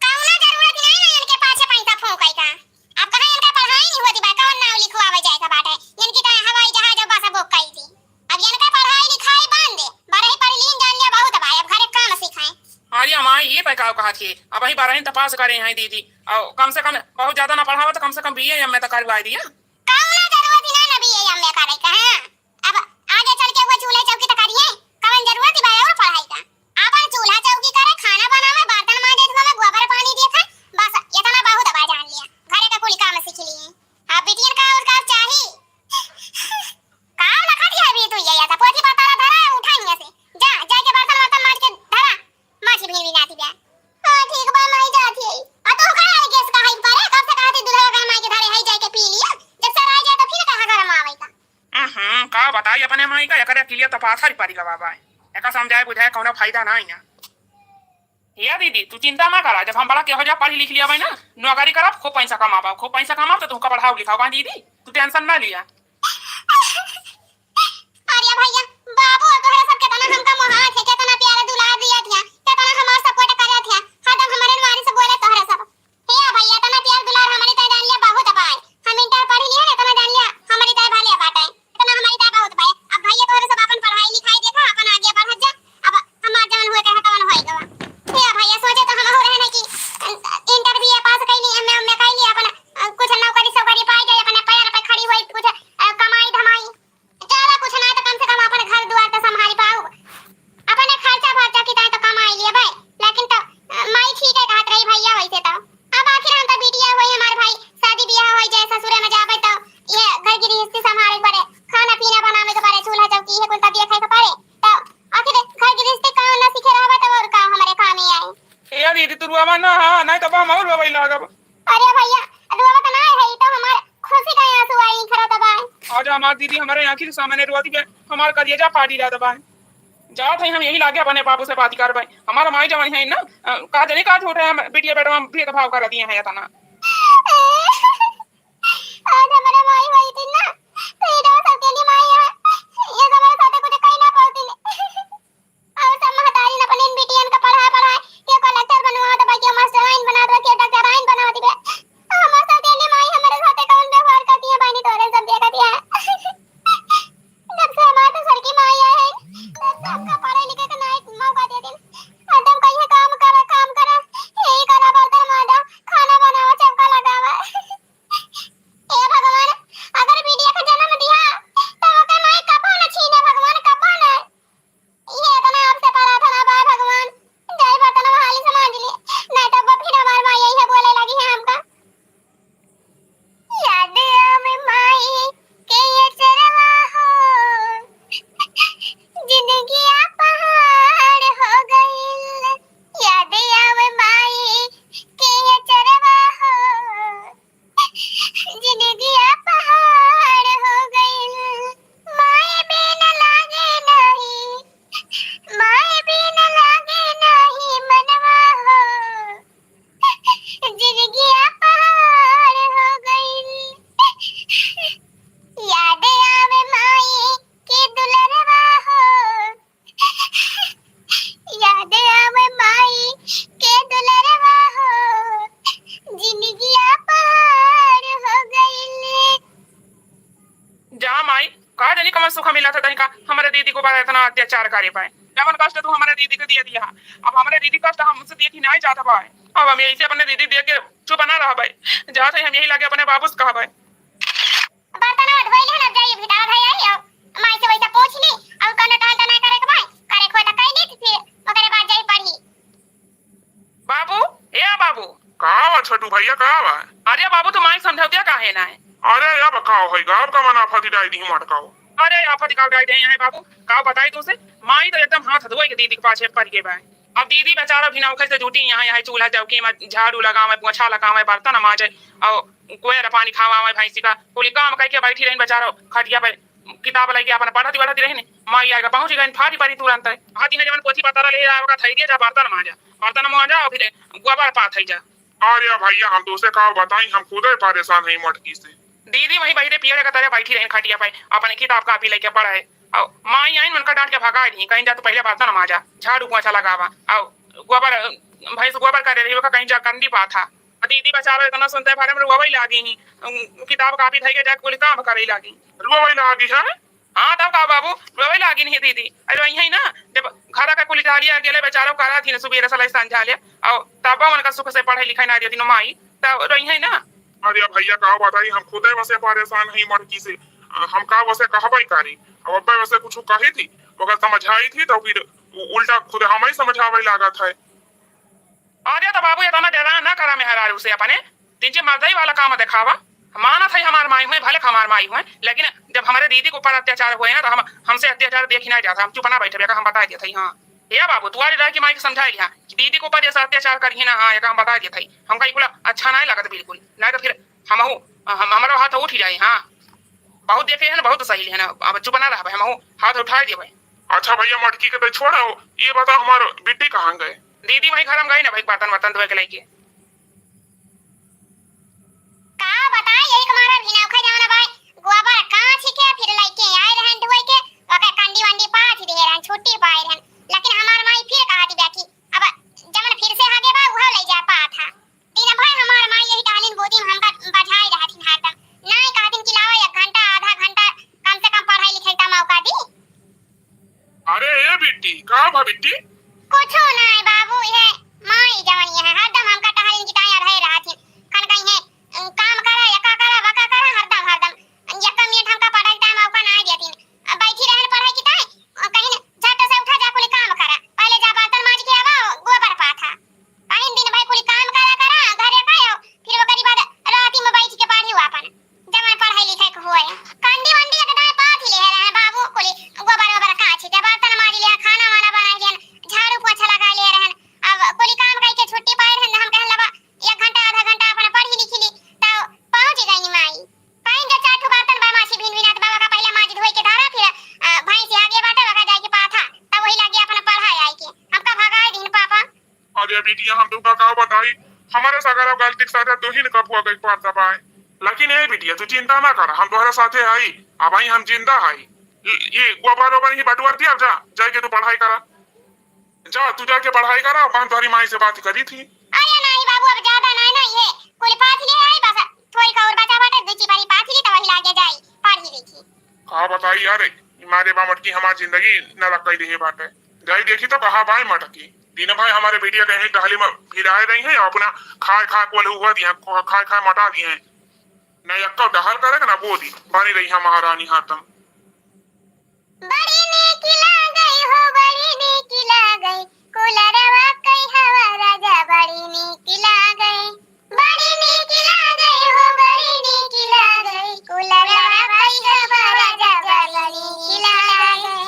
कौनो जरूरत नहीं ना इनके पाछे पैसा फूंकाई का। अब कहाँ इनका पढ़ाई नहीं होती बा, कौन नाव लिखवावे जाए का बाटे? इनकी तो हवाई जहाज और बस बुक कई थी। अब इनका पढ़ाई लिखाई बंद है, बरही पढ़ लीन जान लिया बहुत बा, अब घरे काम सिखाए। अरे माई, ये पे का कहा थी, अब ही बारहवीं तो पास करे हैं दीदी, और कम से कम बहुत ज्यादा ना पढ़ावा तो कम से कम बीए एमए तो करवाई दिया। कौनो जरूरत ही ना ना बीए एमए करे का, हाँ। अब आगे चल के वो चूल्हे चौकी तो करिए, कौन जरूरत ही बा और पढ़ाई का? आपन चूल्हा चौकी करे, खाना बनावे, बर्तन मांजे, धोवे, गोबर पानी देखे, बस इतना बहुत बा जान लिया। घरे का कुल काम सीख लिए। अब बिटियन का और का चाही? का लखा दिया अभी तू ये, ये तो पोथी पतारा धरा है, उठा इहाँ से। जा, जाके बर्तन वर्तन मांज के धरा, माछी भी नहीं आती बा। हाँ, ठीक बा, मैं जाती है। आ तो का आई गैस का हाई पर है, कब से कहा थी दूल्हा घर माई के धरे है, जाके पी लिया। जब सर आ जाए तो फिर कहा घर में आवे का? हम्म, का बताई अपने माई का, एकरे अकिलिया तो पाथर ही परी गवा बा। एका समझाए बुझाए कौनो फायदा ना है ना। ये दीदी, तू चिंता ना करा, जब हम बड़ा के हो जा पढ़ी लिख लिया भाई ना, नौकरी करब, खूब पैसा कमाबा, खूब पैसा कमाब तो तुमका पढ़ाओ लिखाओ बा दीदी, तू टेंशन ना लिया। अरे भैया, बाबू और तोहरे सब केतना हमका मोहात है, केतना प्यार दुलार दिया थिया, केतना हमार सपोर्ट करत थिया, हरदम हमारे मारी से बोले तोहरे सब। हे भैया, इतना प्यार दुलार हमारी तय जान लिया बहुत बाय। हम इंटर पढ़ी लिया, इतना जान लिया हमारी तय भले बाटे। इतना हमारी तय बहुत बाय। अब भैया तोहरे सब अपन पढ़ाई लिखाई देखा, अपन आगे बढ़त जा। अब हमार जवन हुए कहे तवन होई गवा। हे भैया, सोचे तो हम हो रहे ना कि इंटर बीए पास कैली, एमए एमए कैली, अपन अ, कुछ नौकरी सौकरी पाई जाए, अपने पैर पे खड़ी होई, कुछ अ, कमाई धमाई। ज्यादा कुछ ना तो कम से कम अपन घर दुआर तो संभाल पाऊ। अपने खर्चा भर्चा की ताई तो कमाई लिए भाई, लेकिन तो, अ, माई ठीक है कहत रही भैया वैसे तो। अब आखिर हम तो बिटिया हुई, हमारे भाई शादी ब्याह होई जाए ससुरे में जाबे तो ये घर गृहस्थी संभाले के पड़े, खाना पीना बनावे के पड़े, चूल्हा चौकी ये कुल तो देखे के पड़े। तो आखिर घर गृहस्थी काम ना सीखे रहबे तो और का हमारे काम ही आई। ए दीदी, तू रुआवा ना, हाँ, नहीं तो हम और रोवे लागब। अरे भैया, रोवा तो ना है, ई तो हमार खुशी का आंसू आई खरा दबाए। आज हमार दीदी हमारे आँखी के सामने रोती बे, हमार करेजा फाटी जात बा। जात है हम यही लागे अपने बाबू से बात करबे। हमार माई जवानी है ना, अ, का जाने का झूठ है, हम बिटिया बेटवा में भेदभाव कर दिए हैं इतना। आज हमारे माई हुई थी ना, तो ये दो सौतेली माई है, ये हमारे साथ कुछ कही ना पाती। और सब महतारी अपने बिटियन का पढ़ा पढ़ा के कलेक्टर बनवा दबा के मास्टराइन बना दबा के डॉक्टराइन बना दिबे। हमार सौतेली माई हमारे साथे कौन व्यवहार करती है बहनी, तोरे सब देखत है। जब से हमार दूसर की माई आए हैं, तब से हमका पढ़े लिखे के ना एक मौका दे दिन। हरदम कहिए काम करा, काम करा, यही करा, बर्तन मांजा, खाना बनावा, चौका लगावा। दीदी के ऊपर इतना अत्याचार करे पाए। जवन कष्ट तू हमरे दीदी के दिया दिया, अब हमरे दीदी कष्ट हमसे देखी नाहीं जात बा। अब हम यही से अपने दीदी देख के चुप ना रहबे, जात है हम यही लागे अपने बाबू से कहबे। बर्तनवा धोई लेहन, अब जाई भितावा धई आई, अब माई से वैसा पूछ ली, अब कौनो टहल तो ना करे के भाई, करे के होई तो कई ली, फिर ओकरे बाद जाई पढ़ी। बाबू, ए बाबू। का बा छोटू भैया, का बा? अरे बाबू, तू माई समझौतिया काहे ना है? अरे अब का होई गा, अब का मना फतिराई दी मटकाओ। अरे आफत का गाई दे यहाँ बाबू, का बताई तुमसे, माई तो एकदम हाथ धोए के दीदी के पाछे पड़ गए बा। अब दीदी बेचारा भी नौखे से जुटी यहाँ, यहाँ चूल्हा चौकी में झाड़ू लगावे, पोछा लगावे, बर्तन माजे, और कोयर पानी खावावे भैंसी का, कुली काम करके बैठी रही बेचारा खटिया पे। किताब लेके अपन पढ़त बढ़त रही ने, माई आएगा पहुँच गई फाटी पड़ी तुरंत है। हाथी ने जवन पोथी पतारा ले आवे का थैलिया जा बर्तन माजा, बर्तन माजा और फिर गोबर पाथ है जा। अरे भैया, हम तुमसे का बताई, हम खुदे परेशान है मटकी से। दीदी वहीं बैठे पियरे का तरह बैठी रही खटिया पे, अपने किताब कापी लेके पढ़े। और माई आई उनका डांट के भगा दी, कहीं जा तू पहले बर्तन माजा, झाड़ू पोछा लगावा, और गोबर, भैंस गोबर करे रही, ओका कहीं जा कंदी पाथा। दीदी बेचारा इतना सुनते भरे में रोवे लागी ही, उम, किताब कापी धई के जाके कुल काम करे लागी। रोवे लागी है? हाँ, तब का बाबू, रोवे लागी नहीं दीदी। अरे वही है ना, जब घर का कुल झाड़िया गेले बेचारा करा थी ना सुबेरे सलाई संझा ले, और तब उनका सुख से पढ़ाई लिखाई ना देती ना माई, तब वही है ना। अरे भैया, का बताई, हम खुदे वसे परेशान है मटकी से। अ, हम का वसे कहबे करी, अब अब्बे वसे कुछ कही थी, ओकर समझाई थी, तो फिर उ-, उल्टा खुद हम ही समझावे लागत है। अरे तो बाबू, इतना डेरा ना करा मेहरारू से अपने, तिनचे मर्दई वाला काम देखावा। मानत है हमार माई हुए, भले हमार माई हुए, लेकिन जब हमारे दीदी के ऊपर अत्याचार हुए ना, तो हम, हमसे अत्याचार देखी ना जाता, हम चुप ना बैठे, हम बता देते हैं। हाँ, ए बाबू, तू आज रह के माई के समझाई लिहा कि दीदी के ऊपर जैसा अत्याचार करिए ना, हाँ, एक हम बता देते हैं, हमका ई कुल अच्छा नहीं लगत बिल्कुल, नहीं तो फिर हमहू, हम, हमारा हाथ उठ जाए। हाँ, बहुत देखे है ना, बहुत सही है ना, अब चुप ना रहबे, हमहू हाथ उठाए देबे। अच्छा भैया, मटकी के तो छोड़ो, ये बताओ, हमार बिट्टी कहाँ गए? दीदी वही घर में गई ना भाई, बर्तन वर्तन धोए के लेके। का बताई, यही तुम्हारा भी नौखा जमाना भाई, गोबर कांच के फिर लेके आए रहन धोए के, ओके कंडी वंडी पाथ दिए रहन, छुट्टी पाए रहन, लेकिन हमार माई फिर कहा दी बैठी, अब जमन फिर से हगे बा, उहो ले जा पाथा। दिन भर हमार माई यही टहलिन गोदी में हमका बझाई रहथिन हरदम। नाई कहतिन कि लावा एक घंटा, आधा घंटा कम से कम पढ़ाई लिखाई का मौका दी। अरे ए बिट्टी, का भा बिट्टी? कुछो नाई बाबू, ये माई जवन ये है, हरदम हमका टहलिन की ताई अढ़ाई रहथिन। खन कहीं है, काम करा, या का करा, बका करा, हरदम, हरदम। एक मिनट हमका पढ़ाई का मौका नाई देतिन। बैठी रहन पढ़ाई की ताई, कहीं झट से उठा जा, कुल काम करा। पहले जा बर्तन माज के आवा, गोबर पाथा। कहीं दिन भर कुल काम करा, करा, घरे का आओ, फिर ओकरी बाद राती में बैठ के पढ़ी आपन। जवन पढ़ाई लिखाई के होए। कंडी वंडी एक दाएं पाथ ही ले रहे बाबू, कुल गोबर ओबर काछ के बर्तन माज ले, खाना वाना बना ले, झाड़ू पोछा लगा ले रहन। अब कुल काम करके छुट्टी पाए रहन, हम कहन लबा एक घंटा आधा घंटा अपन पढ़ी लिखी ली, तब पहुँच गई माई। कहीं के चार ठो बर्तन बा, माछी भिन भिनात बा, ओका पहिले माज धोई के धरा, फिर, अ, भैंस आगे बाटे, ओका जाए के पाथा, तब वही लागे अपना पढ़ाई आई के। हमका भगाए दिन पापा। अरे बिटिया, हम तुमका का बताई, हमारे सगरा गलती के साथे तू ही न कपुआ गई पार दबाए। लेकिन ए बिटिया, तू चिंता ना कर, हम तोहरे साथे आई, अब आई हम जिंदा आई। ये गोबर ओबर ही बटुआ दिया, जा, जाके तू पढ़ाई करा। जा, तू जाके पढ़ाई करा, अपन तोहरी माई से बात करी थी। अरे नाई बाबू, अब ज्यादा नाई ना, ये कुल पाथ ले आई, बस थोड़ी का और बचा बाटे, दो चिपारी पाथ ली, तो वही लागे जाई, पढ़ी लिखी। का बताई यार, ई मारे बा मटकी हमार जिंदगी नरक कई देहे बाटे। जाई देखी तो कहाँ बाय मटकी। दिन भाई हमारे बिटिया कहीं टहली में फिराए रही है, अपना खाए खाए कोल हुआ दिया, खाए खाए मटा दिए। ना यक्का डहल करे ना बोली, बनी रही है महारानी हरदम। बड़ी नीक लागै हो, बड़ी नीक लागै, कुलरवा कै हवा राजा, बड़ी नीक लागै। बड़ी नीक लागै हो, बड़ी नीक लागै, कुलरवा कै हवा राजा, बड़ी नीक लागै।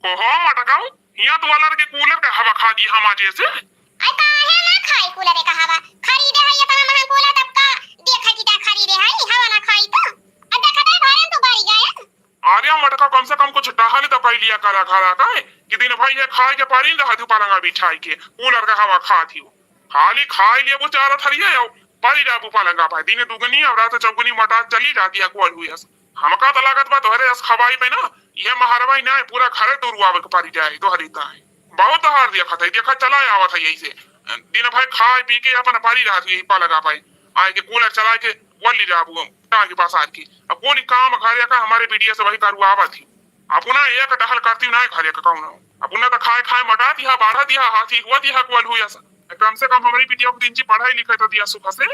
कहो मटकाऊ, हियाँ तो वाला के कूलर के हवा खा दी हम आज से। अरे काहे ना खाई कूलर के हवा? खरीदे है इतना महंग कूलर, तब का देखा कि क्या खरीदे है, हवा ना खाई तो। अब देखा तो भरन तो बढ़ गया। अरे मटका, कम से कम कुछ टहल तो कई लिया करा घरा का, कि दिन भर ये खाए के पड़ी रहा तू पलंगा बिछाई के, कूलर का हवा खात ही हो। खाली खाई लिया वो चारा थरिया हो, पड़ी रहा वो पलंगा पर, दिन दुगनी और रात चौगुनी मटा चली जाती है कोल हुई हस। हमका तो लागत बा तोहरे अस खवाई पे ना, ये महरवाई ना है, पूरा घरे तुरुआवे के पड़ी जाए तोहरी ताए। बहुत हार देखत है, देखा चला आवत है यही से। दिन भर खाए पी के अपन पड़ी रहत है यही पलंगा पे। आए के कूलर चला के वल्ली जाबू टांग के पसार के। अब कोई काम घरे का हमारे बिटिया से वही करुआवत ही। अपना एक टहल करती ना घरे का कौनो। अपना तो खाए खाए मोटा दिया, बाढ़ा दिया, हाथी हुआ दिया, कुल हुआ सा। कम से कम हमरी बिटिया को दिन जी पढ़ाई लिखाई तो दिया सुख से,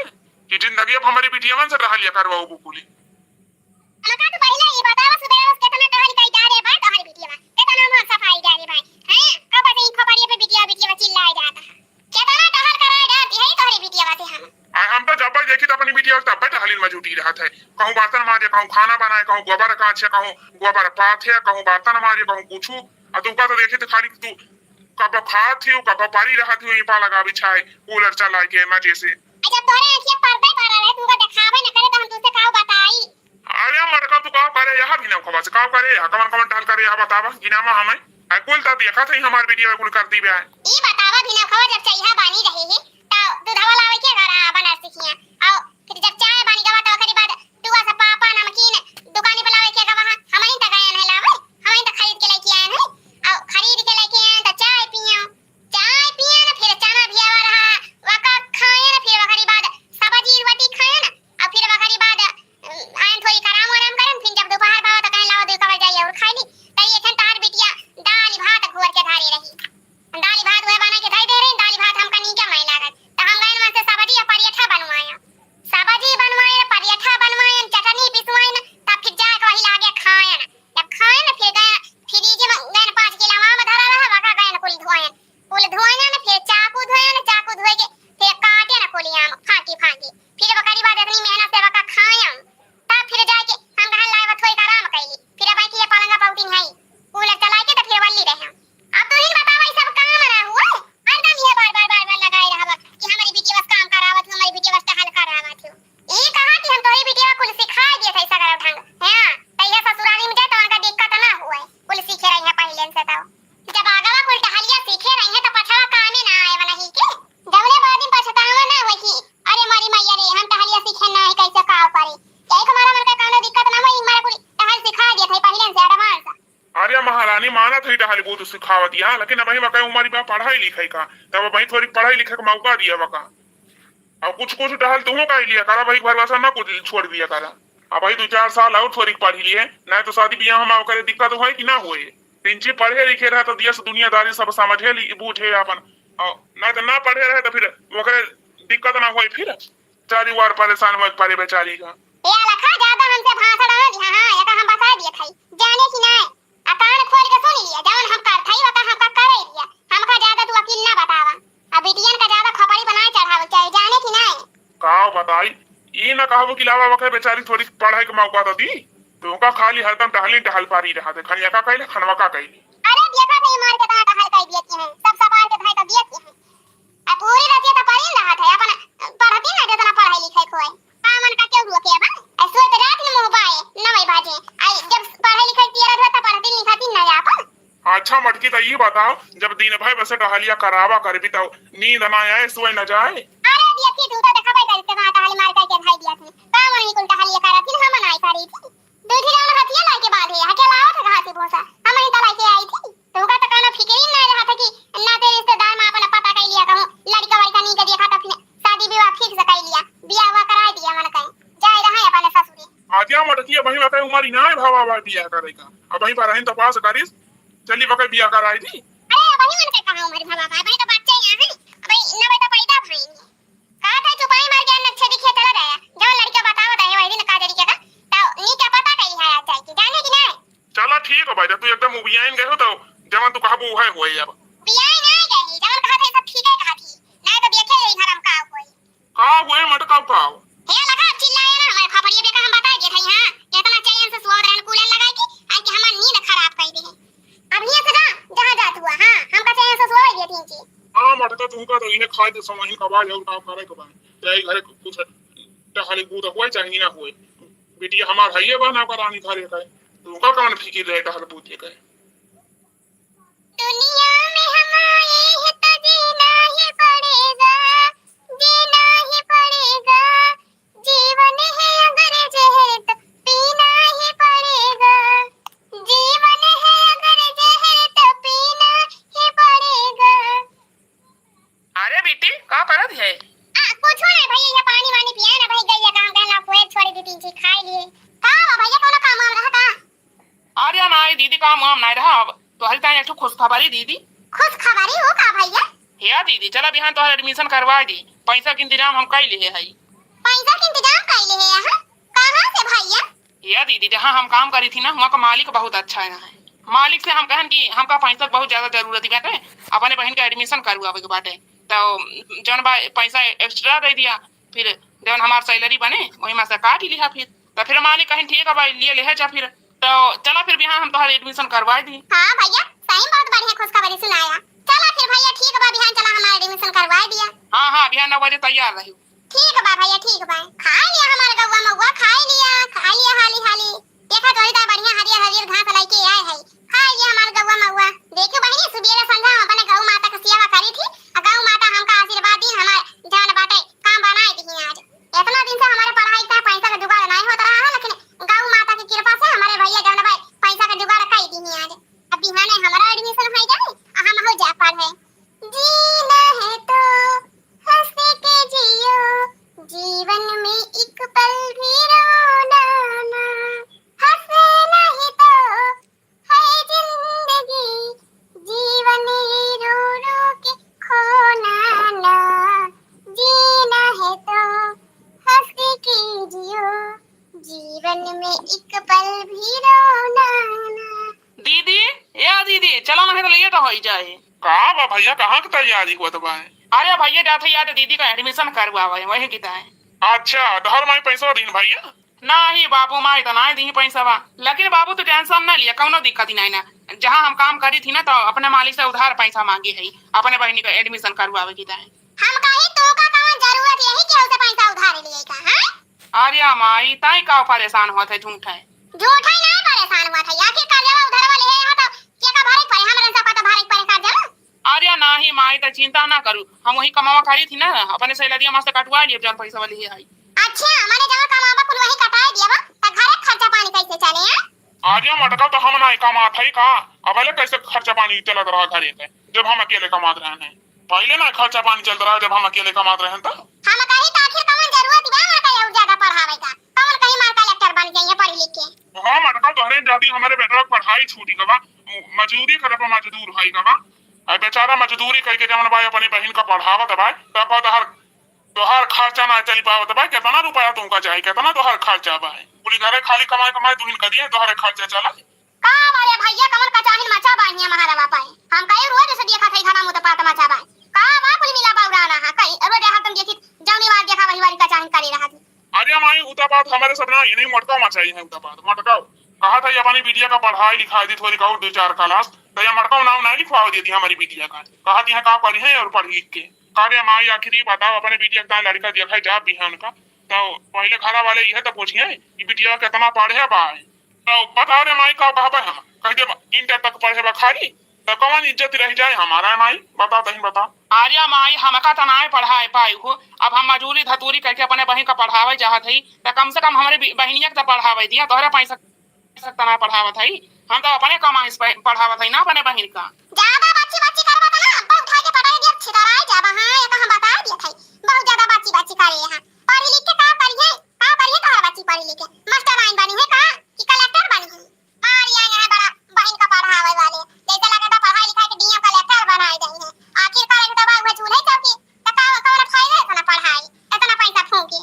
कि जिंदगी अब हमरी बिटिया मन से टहलिया करवाओ बुकुली। हमका तो पहिले ई बतावा, सुबेरे से केतना टहल कई जा रे भाई, तोहरी बिटिया, केतना मन सफाई जा रे भाई, हैं? कब से ई खपड़िया पे बिटिया, बिटिया चिल्लाए जाता है। केतना टहल कराए जाती है तोहरी बिटिया से हम। आ, हम तो जब देखी तो अपनी बिटिया तब टहलिन में जुटी रहत है। कहूँ बर्तन माजे, कहूँ खाना बनाए, कहूँ गोबर काछे, कहूँ गोबर पाथे, कहूँ बर्तन माजे, कहूँ कुछू। आ तुमका तो देखी तो खाली तू कब खात ही, कब परी रहत ही, ई पा लगा बिछाए, कूलर चलाए के मजे से। आ, जब तोहरे आँखिया पर्दा पड़ा रहे, तुमका देखावे न करे, तो हम तुमसे काऊ बताई? अरे मटका, तू काऊ करे यहाँ भी ना खबा से, काऊ करे यहाँ, कवन कवन टहल करे यहाँ बतावा, गिनावा हमें। आ, कुल तो देखा था ही हमार बिटिया कुल कर दी बे। ई बतावा भी ना खबा, जब चाहिए बानी रहे है, तो दूधवा लावे के घर आ, बना सीखिया। आओ, फिर जब चाय बानी गवा, तो ओकरी बाद दुआ से पापा नमकीन दुकानी पे लावे के गवा, हम ही तो गए हैं लावे, हम ही तो खरीद के लेके आए हैं। आओ, खरीद के लेके आए तो चाय पिया, चाय पिया ना, फिर चना भी आवा रहा, वका खाए ना, फिर ओकरी बाद सब्जी रोटी खाए ना, और फिर ओकरी बाद, अम, आयन थोड़ी आराम वाराम करन, फिर जब दोपहर बाबा तो कहें लाओ दो कवर जाइए और खाई ली। तई एखन तहार बिटिया दाल भात घोर के धारे रही, दाल भात वह बना के धई दे रही, दाल भात हमका नीके नहीं लागत, तो हम गए मन से सब्जी और पराठा बनवाए, सब्जी बनवाए, पराठा बनवाए, चटनी पिसवाए ना, तब फिर जाके वही लागे खाए ना। जब खाए ना, फिर गए फ्रिज में गए पाँच किलो आम धरा रहा, वका गए कुल धोए, कुल धोए ना, फिर चाकू धोए ना, चाकू धोए के फिर काटे ना कुल आम फांकी फांकी, फिर ओकरी बाद इतनी मेहनत से वका खाए, तब फिर जाके हम कहा लाए थोड़ी आराम कैली, फिर अब की ये पलंगा पौती नहीं, कूलर चला के तो फिर वल्ली रहे। अब तू ही बतावा, ई सब काम ना हुए, हरदम ये बार बार बार बार लगाए रहबा कि हमारी बिटिया बस काम करावत हो, हमारी बिटिया बस टहल करावत हो। ई कहा कि हम तोहरी बिटिया कुल सिखाए दिए थे सगरा ढंग, हाँ, तैया ससुरारी में जाए तो उनका दिक्कत ना हुए, कुल सीखे रही है पहले से तो। जब आगवा कुल टहलिया सीखे रही है तो पछवा कामे ना आए वाला ही के। जवने बाद में पछतावा ना हुए कि अरे मोरी मैया रे, हम टहलिया सीखे ना है, कैसे काव करी। यही हमारा मन का कौनो दिक्कत ना हुई, हमारा कुल टहल सिखा दिए थे पहले से advance। अरे महारानी, मानत ही टहल बहुत सिखावत या, लेकिन अबही वका उमर बा पढ़ाई लिखाई का, तब अबही थोड़ी पढ़ाई लिखे का मौका दिया वका। अब कुछ कुछ टहल तुहू का लिया करा, भाई भरोसा ना कुछ छोड़ दिया करा। अबही दो चार साल और थोड़ी पढ़ी लिए, नहीं तो शादी ब्याह में ओकरे दिक्कत होए कि ना होए। तिंची पढ़े लिखे रहे तो देश दुनियादारी सब समझे ली, बूझे अपन, और नहीं तो ना पढ़े रहे तो फिर ओकरे दिक्कत ना होए, फिर चारी वार परेशान होए परे बेचारी का। ए अलखा, ज्यादा हमसे भाषण ना दिहा, हाँ, एका हम बता दिए थाई, जाने कि नहीं? आ कान खोल के सुन लिया, जवन हम करथई, वका हमका करे दिया। हमका ज्यादा तू अकील ना बतावा। आ बिटियन का ज्यादा खपड़ी बनाए चढ़ावल चाहे, जाने कि नहीं? का बताई, ई ना कहबो कि लावा वके बेचारी थोड़ी पढ़ाई के मौका तो दी। तुमका खाली हरदम टहली टहल पारी रहा थे, खनिया का कैले, खनवा का कैले। अरे देखा थे, मार के तना टहल कर दिए हैं, सब सपार के धाए तो दिए हैं। आ पूरी रतिया तो पढ़ी रहा थे, अपन पढ़ती ना जितना पढ़ाई लिखाई खोए। का मन का क्यों हुआ के बा? ऐ सोए तो रात में मुँह बाए, नौ बजे। आई जब पढ़ाई लिखाई किया रहता तो पढ़ती लिखाती ना जा अपन। अच्छा मटकी, तो ये बताओ, जब दिन भर बस टहलिया करावा करबी तो नींद ना आए, सोए न जाए? अरे देखी तू तो देखा भाई करते वहाँ टहली मार करके धाई दिया थी। का मन कुल टहलिया करा थी, हम ना आई करी थी। दूधी जौन हथिया लाके बांधे, हके लावत है घासी भूसा, हम ही तो लाके आई थी। तुमका तो कौनो फिक्र ही ना रहा था कि नाते रिश्तेदार में अपना पता कर लिया कहूँ, लड़का वड़का नहीं के देखा तो फिर शादी विवाह fix कर लिया, बियाह हुआ करा दिया मन कहीं, जाए रहा है अपने ससुरे। आजा मटकिया, वही वके उमर ही ना है भावा बा बियाह करे का, अब वही पर रहन तो पास करिस, चली वके बियाह कराई दी। अरे वही मन के कहा उमर भावा बा, वही तो बच्चे यहाँ है, अब नवे तो पैदा भई। का था चुपाई मार के अन्ना छेदी खेत चला जाया। जौन लड़का बतावत है वही दिन का तरीके का, तो नी क्या पता कही है आज जाए के, जाने कि नहीं? चला ठीक है भाई, जब तू एकदम उबियाइन गए हो तो जवन तू कहबू उहे होए अब। उबियाइन नहीं गई, जवन कहा था सब ठीक है कहा थी। नहीं तो देखे यही घर हम का होई। का होए मटका का? हे लगा चिल्लाए ना, हमारे खपड़िया बेका हम बता दिए थे यहाँ। इतना चैन से सुआवत रहन कूलर लगा के, आज के हमार नींद खराब कर दे। अब हियां से जा, जहाँ जात हुआ, हाँ, हमका चैन से सोवे दिया तीन चीज। हाँ, मटका तुमका तो इहे खाए के समय का बा, और काम करे के बा। चाहे घरे कुछ टहल कूद होए, चाहे ना होए। बिटिया हमार हइये बा, ना करानी घरे का। तुमका कौन फिकिर रहे टहल कूद के? दुनिया में हम आए हैं तो जीना ही पड़ेगा, जीना ही पड़ेगा। जीवन है अगर जहर तो पीना ही पड़ेगा। जीवन है अगर जहर तो पीना ही पड़ेगा। अरे बेटी, का करत है? आ, कुछ नहीं भैया, ये पानी वानी पिया ना भाई, गैया काम कहला कोई छोड़ दी तीन चीज खाई लिए। का बा भैया, कोनो काम वाम रहा का? अरे ना, ये दीदी का एक ठो खुशखबरी दीदी। खुशखबरी हो का भैया? हे दीदी, चला बिहान तोहार admission करवा दी, पैसा के इंतजाम हम कई लिहे हई। पैसा के इंतजाम कई लिहे हैं? कहाँ से भैया? हे दीदी, जहाँ हम काम करी थी ना, वहाँ का मालिक बहुत अच्छा है। मालिक से हम कहन कि हमका पैसा के बहुत ज्यादा जरूरत बाटे, अपने बहिन का admission करवावे के बाटे, तो जौन बा पैसा extra दे दिया, फिर जौन हमार salary बने वही में से काट लिहा फिर। तो फिर मालिक कहिन, "ठीक है भाई, लिए लेहे जा फिर।" तो चला फिर बिहान हम तोहार admission करवाई दी। हाँ भैया, सही में बहुत बढ़िया खुशखबरी सुनाया। चला फिर भैया, ठीक बा, बिहान चला हमार admission करवाई दिया। हाँ, हाँ, बिहान नौ बजे तैयार रही। ठीक बा भैया, ठीक बा। खाए लिया हमार गौवा मौवा, खाए लिया, खाए लिया हाली हाली। देखा तोरी ता बढ़िया हरियर हरियर घास लेके आए है। खाए लिया हमार गौवा मौवा। देखो बहिनी, सुबेरे संझा हम अपने गौ माता के सेवा करी थी, आ गौ माता हमका आशीर्वाद दी, हमार जौन बाटे काम बनाए दी आज। इतना दिन से हमारे पढ़ाई का पैसा का जुगाड़ नहीं होत रहा है, लेकिन गौ माता की कृपा से हमारे भैया जौन भाई पैसा का जुगाड़ कर दी आज। अब बिहाने हमारा admission हो जाए, आ हम हो जा पढ़े। जीना है तो हंस के जियो, जीवन में एक पल भी रोना ना। हंस नहीं तो है जिंदगी, जीवन ये रो रो के खोना ना। जीना है तो हंस के जियो, जीवन में एक पल भी रोना ना। दीदी, ए दीदी, चला ना, नहीं तो late हो ही जाए। का बा भैया, कहाँ के तैयारी होत बा? अरे भैया, जात है यार दीदी का admission करवावे, वही की ताई। अच्छा, तोहर माई पैसा दीन भैया? नाही बाबू, माई तो नाही दी पैसा बा, लेकिन बाबू तू tension ना लिया, कौनो दिक्कत ही नहीं ना। जहाँ हम काम करी थी ना, तो अपने मालिक से उधार पैसा मांगी है, अपने बहिनी का admission करवावे की ताई। हम कही तू का कौन जरूरत यही केहू से पैसा उधार लिए का, हैं? अरे माई, ताई का परेशान होत है, झूठ है। झूठ है, ना परेशान होत है, आखिर कर्जवा उधारवा लिए है तो के का भरे के पड़े, हमरे सबका तो भरे के पड़े कर्जवा। अरे नाही माई, त चिंता ना करू, हम वही कमावा करी थी ना, अपने salary मा से कटवा लिए जौन पैसा वाली है। अच्छा, माने जौन कमावा कुल वही कटाए दिया बा, त घरे खर्चा पानी कैसे चले, हैं? अरे मटका, तो हम ना कमात है का, अब ले कैसे खर्चा पानी चलत रहा घरे के, जब हम अकेले कमात रहे हैं? पहले ना खर्चा पानी चलत रहा, जब हम अकेले कमात रहे हैं तो। हम कही तो आखिर कौन जरूरत बा हमार का और ज्यादा पढ़ावे का, कौन कहीं मार कलेक्टर बन जाइए पढ़ लिख के। हाँ मटका, तोहरे जाती हमारे बेटवा के पढ़ाई छूटी गवा, मजदूरी करे पर मजदूर होई गवा। आ बेचारा मजदूरी करके जवन बा अपनी बहिन का पढ़ावत बा, तब तोहार, तोहार खर्चा ना चली पावत बा। कितना रुपया तुमका चाही, कितना तोहार खर्चा बा? पूरी घरे खाली कमाई कमाई तुहिन करिए, तोहरे खर्चा चला। का बा रे भैया, कवन कचाहिन मचा बा हियां महारवा पे? हम कई रोज से देखत हई घामा मुत पात मचा बा। का बा कुल मिला बौरा ना है, कई रोज हरदम देखी जौनी वार देखा वही वारी कचाहिन करे रहत। अरे माई, उता बात हमारे सब ना, इन्हीं मोटका मचाई है उता बात, मोटका। कहा था ये अपनी बिटिया का पढ़ाई लिखाई दी थोड़ी और दो चार class, तो ये मोटका नाम नहीं लिखवा देती हमारी बिटिया का। कहा थी है का पढ़ी है और पढ़ लिख के। का रे माई, आखिर ये बताओ, अपने बिटिया का लड़का देखा है जा बिहान का, तो पहले घरा वाले यह तो पूछिए कि बिटिया कितना पढ़े बा। तो बता रे माई, का कहबे हम? कह दे inter तक पढ़े बा खाली, तो कौन इज्जत रह जाए हमारा माई? बता, तहीं बता। अरे माई, हमका तो नाय पढ़ाए पाई हो, अब हम मजूरी धतूरी करके अपने बहिन का पढ़ावे चाहत हई, तो कम से कम हमरे बि-, बहिनिया के तो पढ़ावे दिया, तोहरे पैसा, पैसा तो नाय पढ़ावत हई, हम तो अपने कमाई से पढ़-, पढ़ावत हई ना अपने बहिन का। ज्यादा बच्ची बच्ची करबा तो ना, अब उठा के पटाई दिया, छितराई जाबा, हाँ, ये तो हम बता दिया था, बहुत ज्यादा बच्ची बच्ची करे हैं, पढ़ी लिख के का करिए? का करिए तोहर बच्ची पढ़ी लिखे? मास्टराइन बनी है का कि कलेक्टर बनी है? मारी आई है बड़ा बहिन का पढ़ावे वाले, जैसे लगे तो पढ़ाई लिखाई के डीएम कलेक्टर बनाए गई है। आखिर करे तो बा उहे चूल्हे चौकी, तो का कौन फायदा इतना पढ़ाई, इतना पैसा फूके?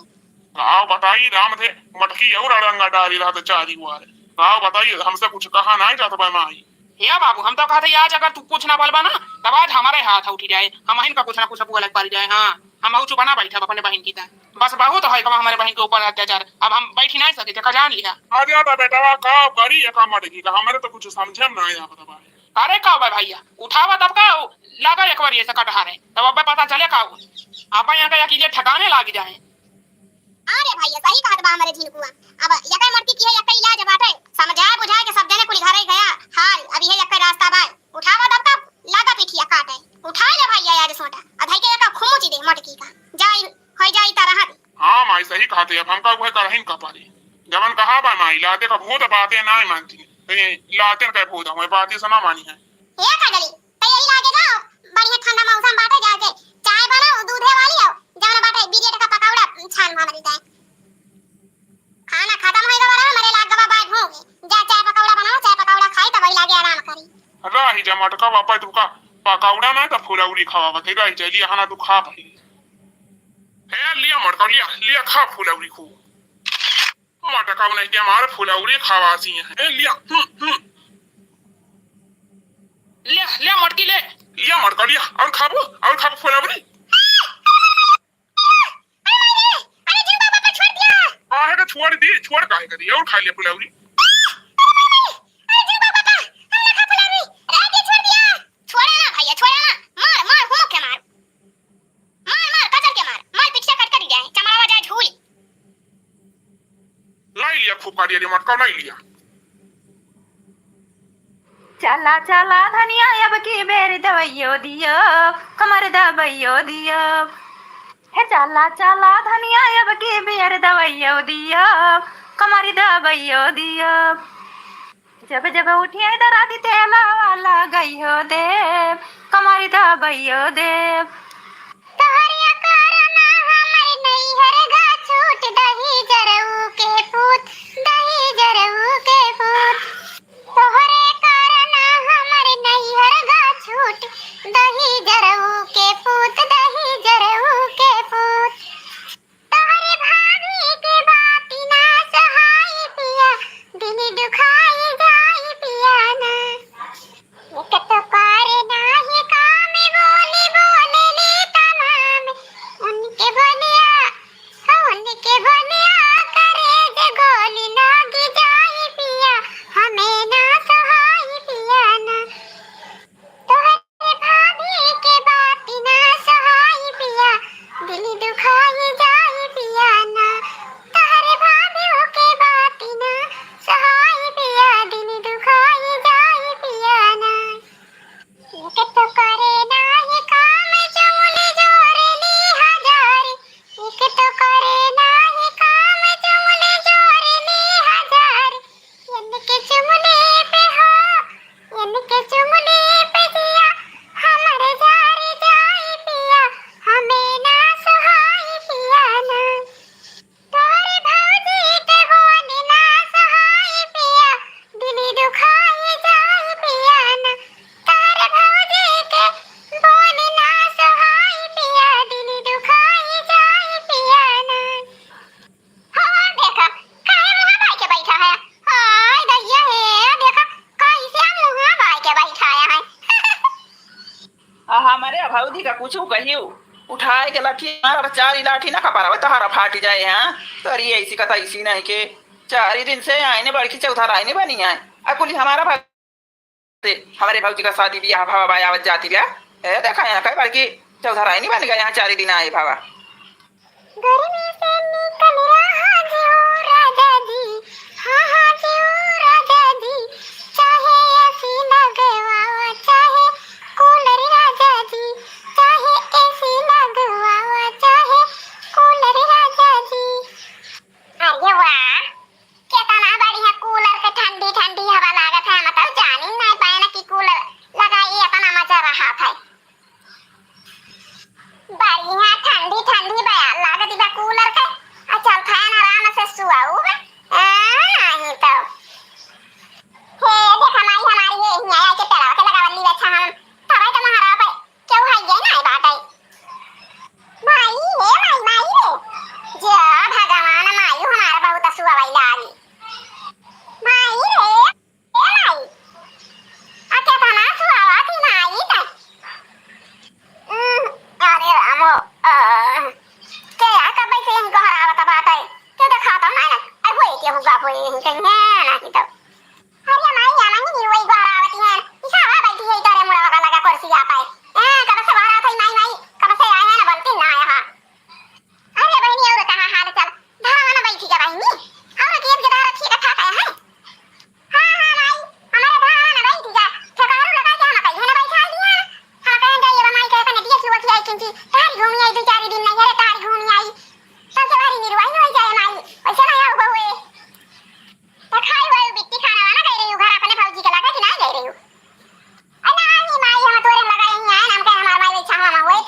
का बताई राम थे, मटकी और अड़ंगा डाली रहा तो चारी वाले। का बताई, हमसे कुछ कहा नहीं जात बा माई। हे बाबू, हम तो कहते आज अगर तू कुछ ना बोलबा ना, तब आज हमारे हाथ उठी जाए, हम इनका कुछ ना कुछ बोले पड़ जाए। हाँ, हम चुप ना बैठब अपने बहिन की तरह। बस बहुत है कमा हमारे बहिन के ऊपर अत्याचार, अब हम बैठी नहीं सके, देखा जान लिया। अरे तो बेटवा का करी एका मटकी का, हमारे तो कुछ समझे में नहीं आवत बा। अरे का बा भैया, उठावा तब का लगा एक बार ऐसे कटहारे, तब अब पता चले का हो। अब यहाँ का अकेले ठिकाने लाग जाए। अरे भैया, सही कहत बा हमरे झिनकुआ। अब यकै मटकी की है, यकै इलाज बाटे। समझाए बुझाए के सब जने कुल घरे गया हाल। अब इहे यकै रास्ता बा। उठावा दबका, लागा पिठिया काटे। उठाए ले भैया आज सोटा। अधई के एका खुमुची दे मटकी का। जाई, होई जाई ता रहत। हाँ माई, सही कहते, अब हमका उहे करहिन का परी। जवन कहा बा माई, लाते का भूत बाते ना मानती। ए, लाते का भूत, हमें बातें से ना मानी है। ए कजली, तैयारी लागे जाओ, बढ़िया ठंडा मौसम बाटे, जाके चाय बनाओ दूधे वाली, और जौन बाटे बिरेड का पकौड़ा छान हमरी जाए। खाना खत्म होई गवा रहा, हमरे लाग गवा बाय भूख। जा चाय पकौड़ा बनाओ, चाय पकौड़ा खाई, तब वही लागे आराम करी। रही जमा मटका बापा तू का पकौड़ा ना तो फुलौरी खावा बते रह जाए लिया खाना तू खा भाई। हे लिया मटका लिया लिया खा फुलौरी को। मटका नहीं के हमारे फुलौरी खावा सी है। हे लिया हम्म हम्म। लिया लिया मटकी ले। लिया मटका लिया और खाबो और खाबो फुलौरी। अरे माई रे, अरे जीव बाबा का छोड़ दिया। काहे का छोड़ दी, छोड़ काहे करी और खा लिया फुलौरी। अरे माई रे, अरे जीव बाबा का, हम ना खा फुलौरी। अरे ये छोड़ दिया। छोड़ा ना भैया, छोड़ा ना। मार, मार, हुमुक के मार। मार, मार, कचर के मार। मार, पिटिया कट कट गया है। चमड़ावा जाए झूल। लाई लिया, खूब काट लिया, मटका लाई लिया। चला, चला धनिया, अब की बेर दवाइयो दियो, कमर दवाइयो दियो। हे चला, चला धनिया, अब की बेर दवाइयो दियो, कमर दवाइयो दियो। जब जब उठिए दरादी तेलवा लगइहो देब, कमर दबइयो देब। तोहरे कारण हमर नैहर गा छूट दही जरऊ के पूत, दही जरऊ के पूत। तोहरे कारण हमर नैहर गा छूट दही जरऊ के पूत, दही जरऊ के पूत। तोहरे भाभी के बात ना सहाई पिया, दिल दुखाई जाई पिया ना। एक तो करे नाही काम, बोली बोले ले तमाम। उनके बलिया, उनके बलिया करे जे गोली लागी जाई पिया, हमें ना सहाई पिया ना। तोहरे भाभी के बात ना सहाई पिया, दिल दुखाई जाई पिया ना। तोहरे भाभी के बात ना सहाई पिया, दिल दुखाई जाई पिया ना। एक तो करे नाही काम, चुगली जोर ली हजार। एक तो करे नाही काम, चुगली जोर ली हजार। इनके चुगली पे हो, इनके चुगली पे जिया, हमर जारी जाई पिया, हमें ना सुहाई पिया ना। तोरे भौजी के बोल ना सुहाई पिया, दिल दुखाई जाई पिया ना। तोरे भौजी के बोल ना सुहाई पिया, दिल दुखाई जाई पिया ना। हाँ, देखा, काहे मुँह बाई के बैठा है? हाय दैया हे, देखा, कैसे मुँह बाई के बैठा है। आ हमरे भौजी का कुछ कहियो, उठाए के लाठी मारब, चारी लाठी ना कपारब, तोहरा फाटी जाए, हाँ? तो अरे ऐसी कथा ऐसी नहीं के, चारी दिन से आईने बड़की चौधराइन बनी है, आ कुली हमारा भा-, से हमरे भौजी का शादी बियाह भावा बा आवत जाती बा। ए, देखा यहाँ कई बड़की चौधराइन बन गए, यहाँ चारी दिन आए भावा। गर्मी से निकल रहा जी हो राजा जी, हाँ, हाँ जी हो राजा जी, चाहे एसी लगवावा, चाहे कूलर राजा जी, चाहे एसी लगवावा, चाहे कूलर राजा जी। अरे वाह, केतना बढ़िया कूलर के ठंडी ठंडी हवा लागत है। हम तो जानी नहीं पाए ना कि कूलर लगाई, इतना मजा रहा था। बढ़िया ठंडी ठंडी बा, लागत बा कूलर के। आ चल खाए ना आराम से सुआऊ बा। आ, नहीं तो। हे, देखा माई हमारी ये हियाँ आके पेड़वा के लगावल ली, अच्छा हम तबै तो महाराज पे क्यों है ये नहीं बात है। माई, हे माई, माई रे। जा भगवान, माई हमारा बहुत सुआवै लागी। माई रे, ए माई। आ केतना सुआवत ही माई त। उम, अरे रामो, आ, के आ कबै से इनको हरावत बाटे। के देखाता नहीं ना। अब वही के हुआ कोई नहीं कहीं है, नहीं तो। अरे माई, या माई, नी वही गोहरावती है। इसावा बैठी है, इतारे मुड़ा लगा, लगा कुर्सी आ पाए। ए, कब से गोहरावत है, माई, माई, कब से आए हैं ना, बोलती ना आया हाँ। अरे बहिनी, और कहाँ हाल चाल? धावा ना बैठी जा बहिनी। और खेत के धारा ठीक ठाक है, हैं? हाँ, हाँ, माई, हमारे धावा ना बैठी जा। ठेकारू लगा के हम कहीं ना बैठा दिया। हम कहें जाइए बा माई, कहे कने दिया की वठी आई किंची। तारी घूमी आई, दो चार दिन नहीं, अरे तारी घूमी आई। तब से भारी निरुआई नहीं जाए माई। वैसे ना आओ बहुए। तो खाई हुआ बिट्टी खाना वाना गई रही हूँ घर अपने भौजी के लगा कि नहीं गई रही हूँ? अरे नहीं माई, हम तोरे लगा यहीं आए, हम कहे हमारे माई बैठा हुआ, हम वही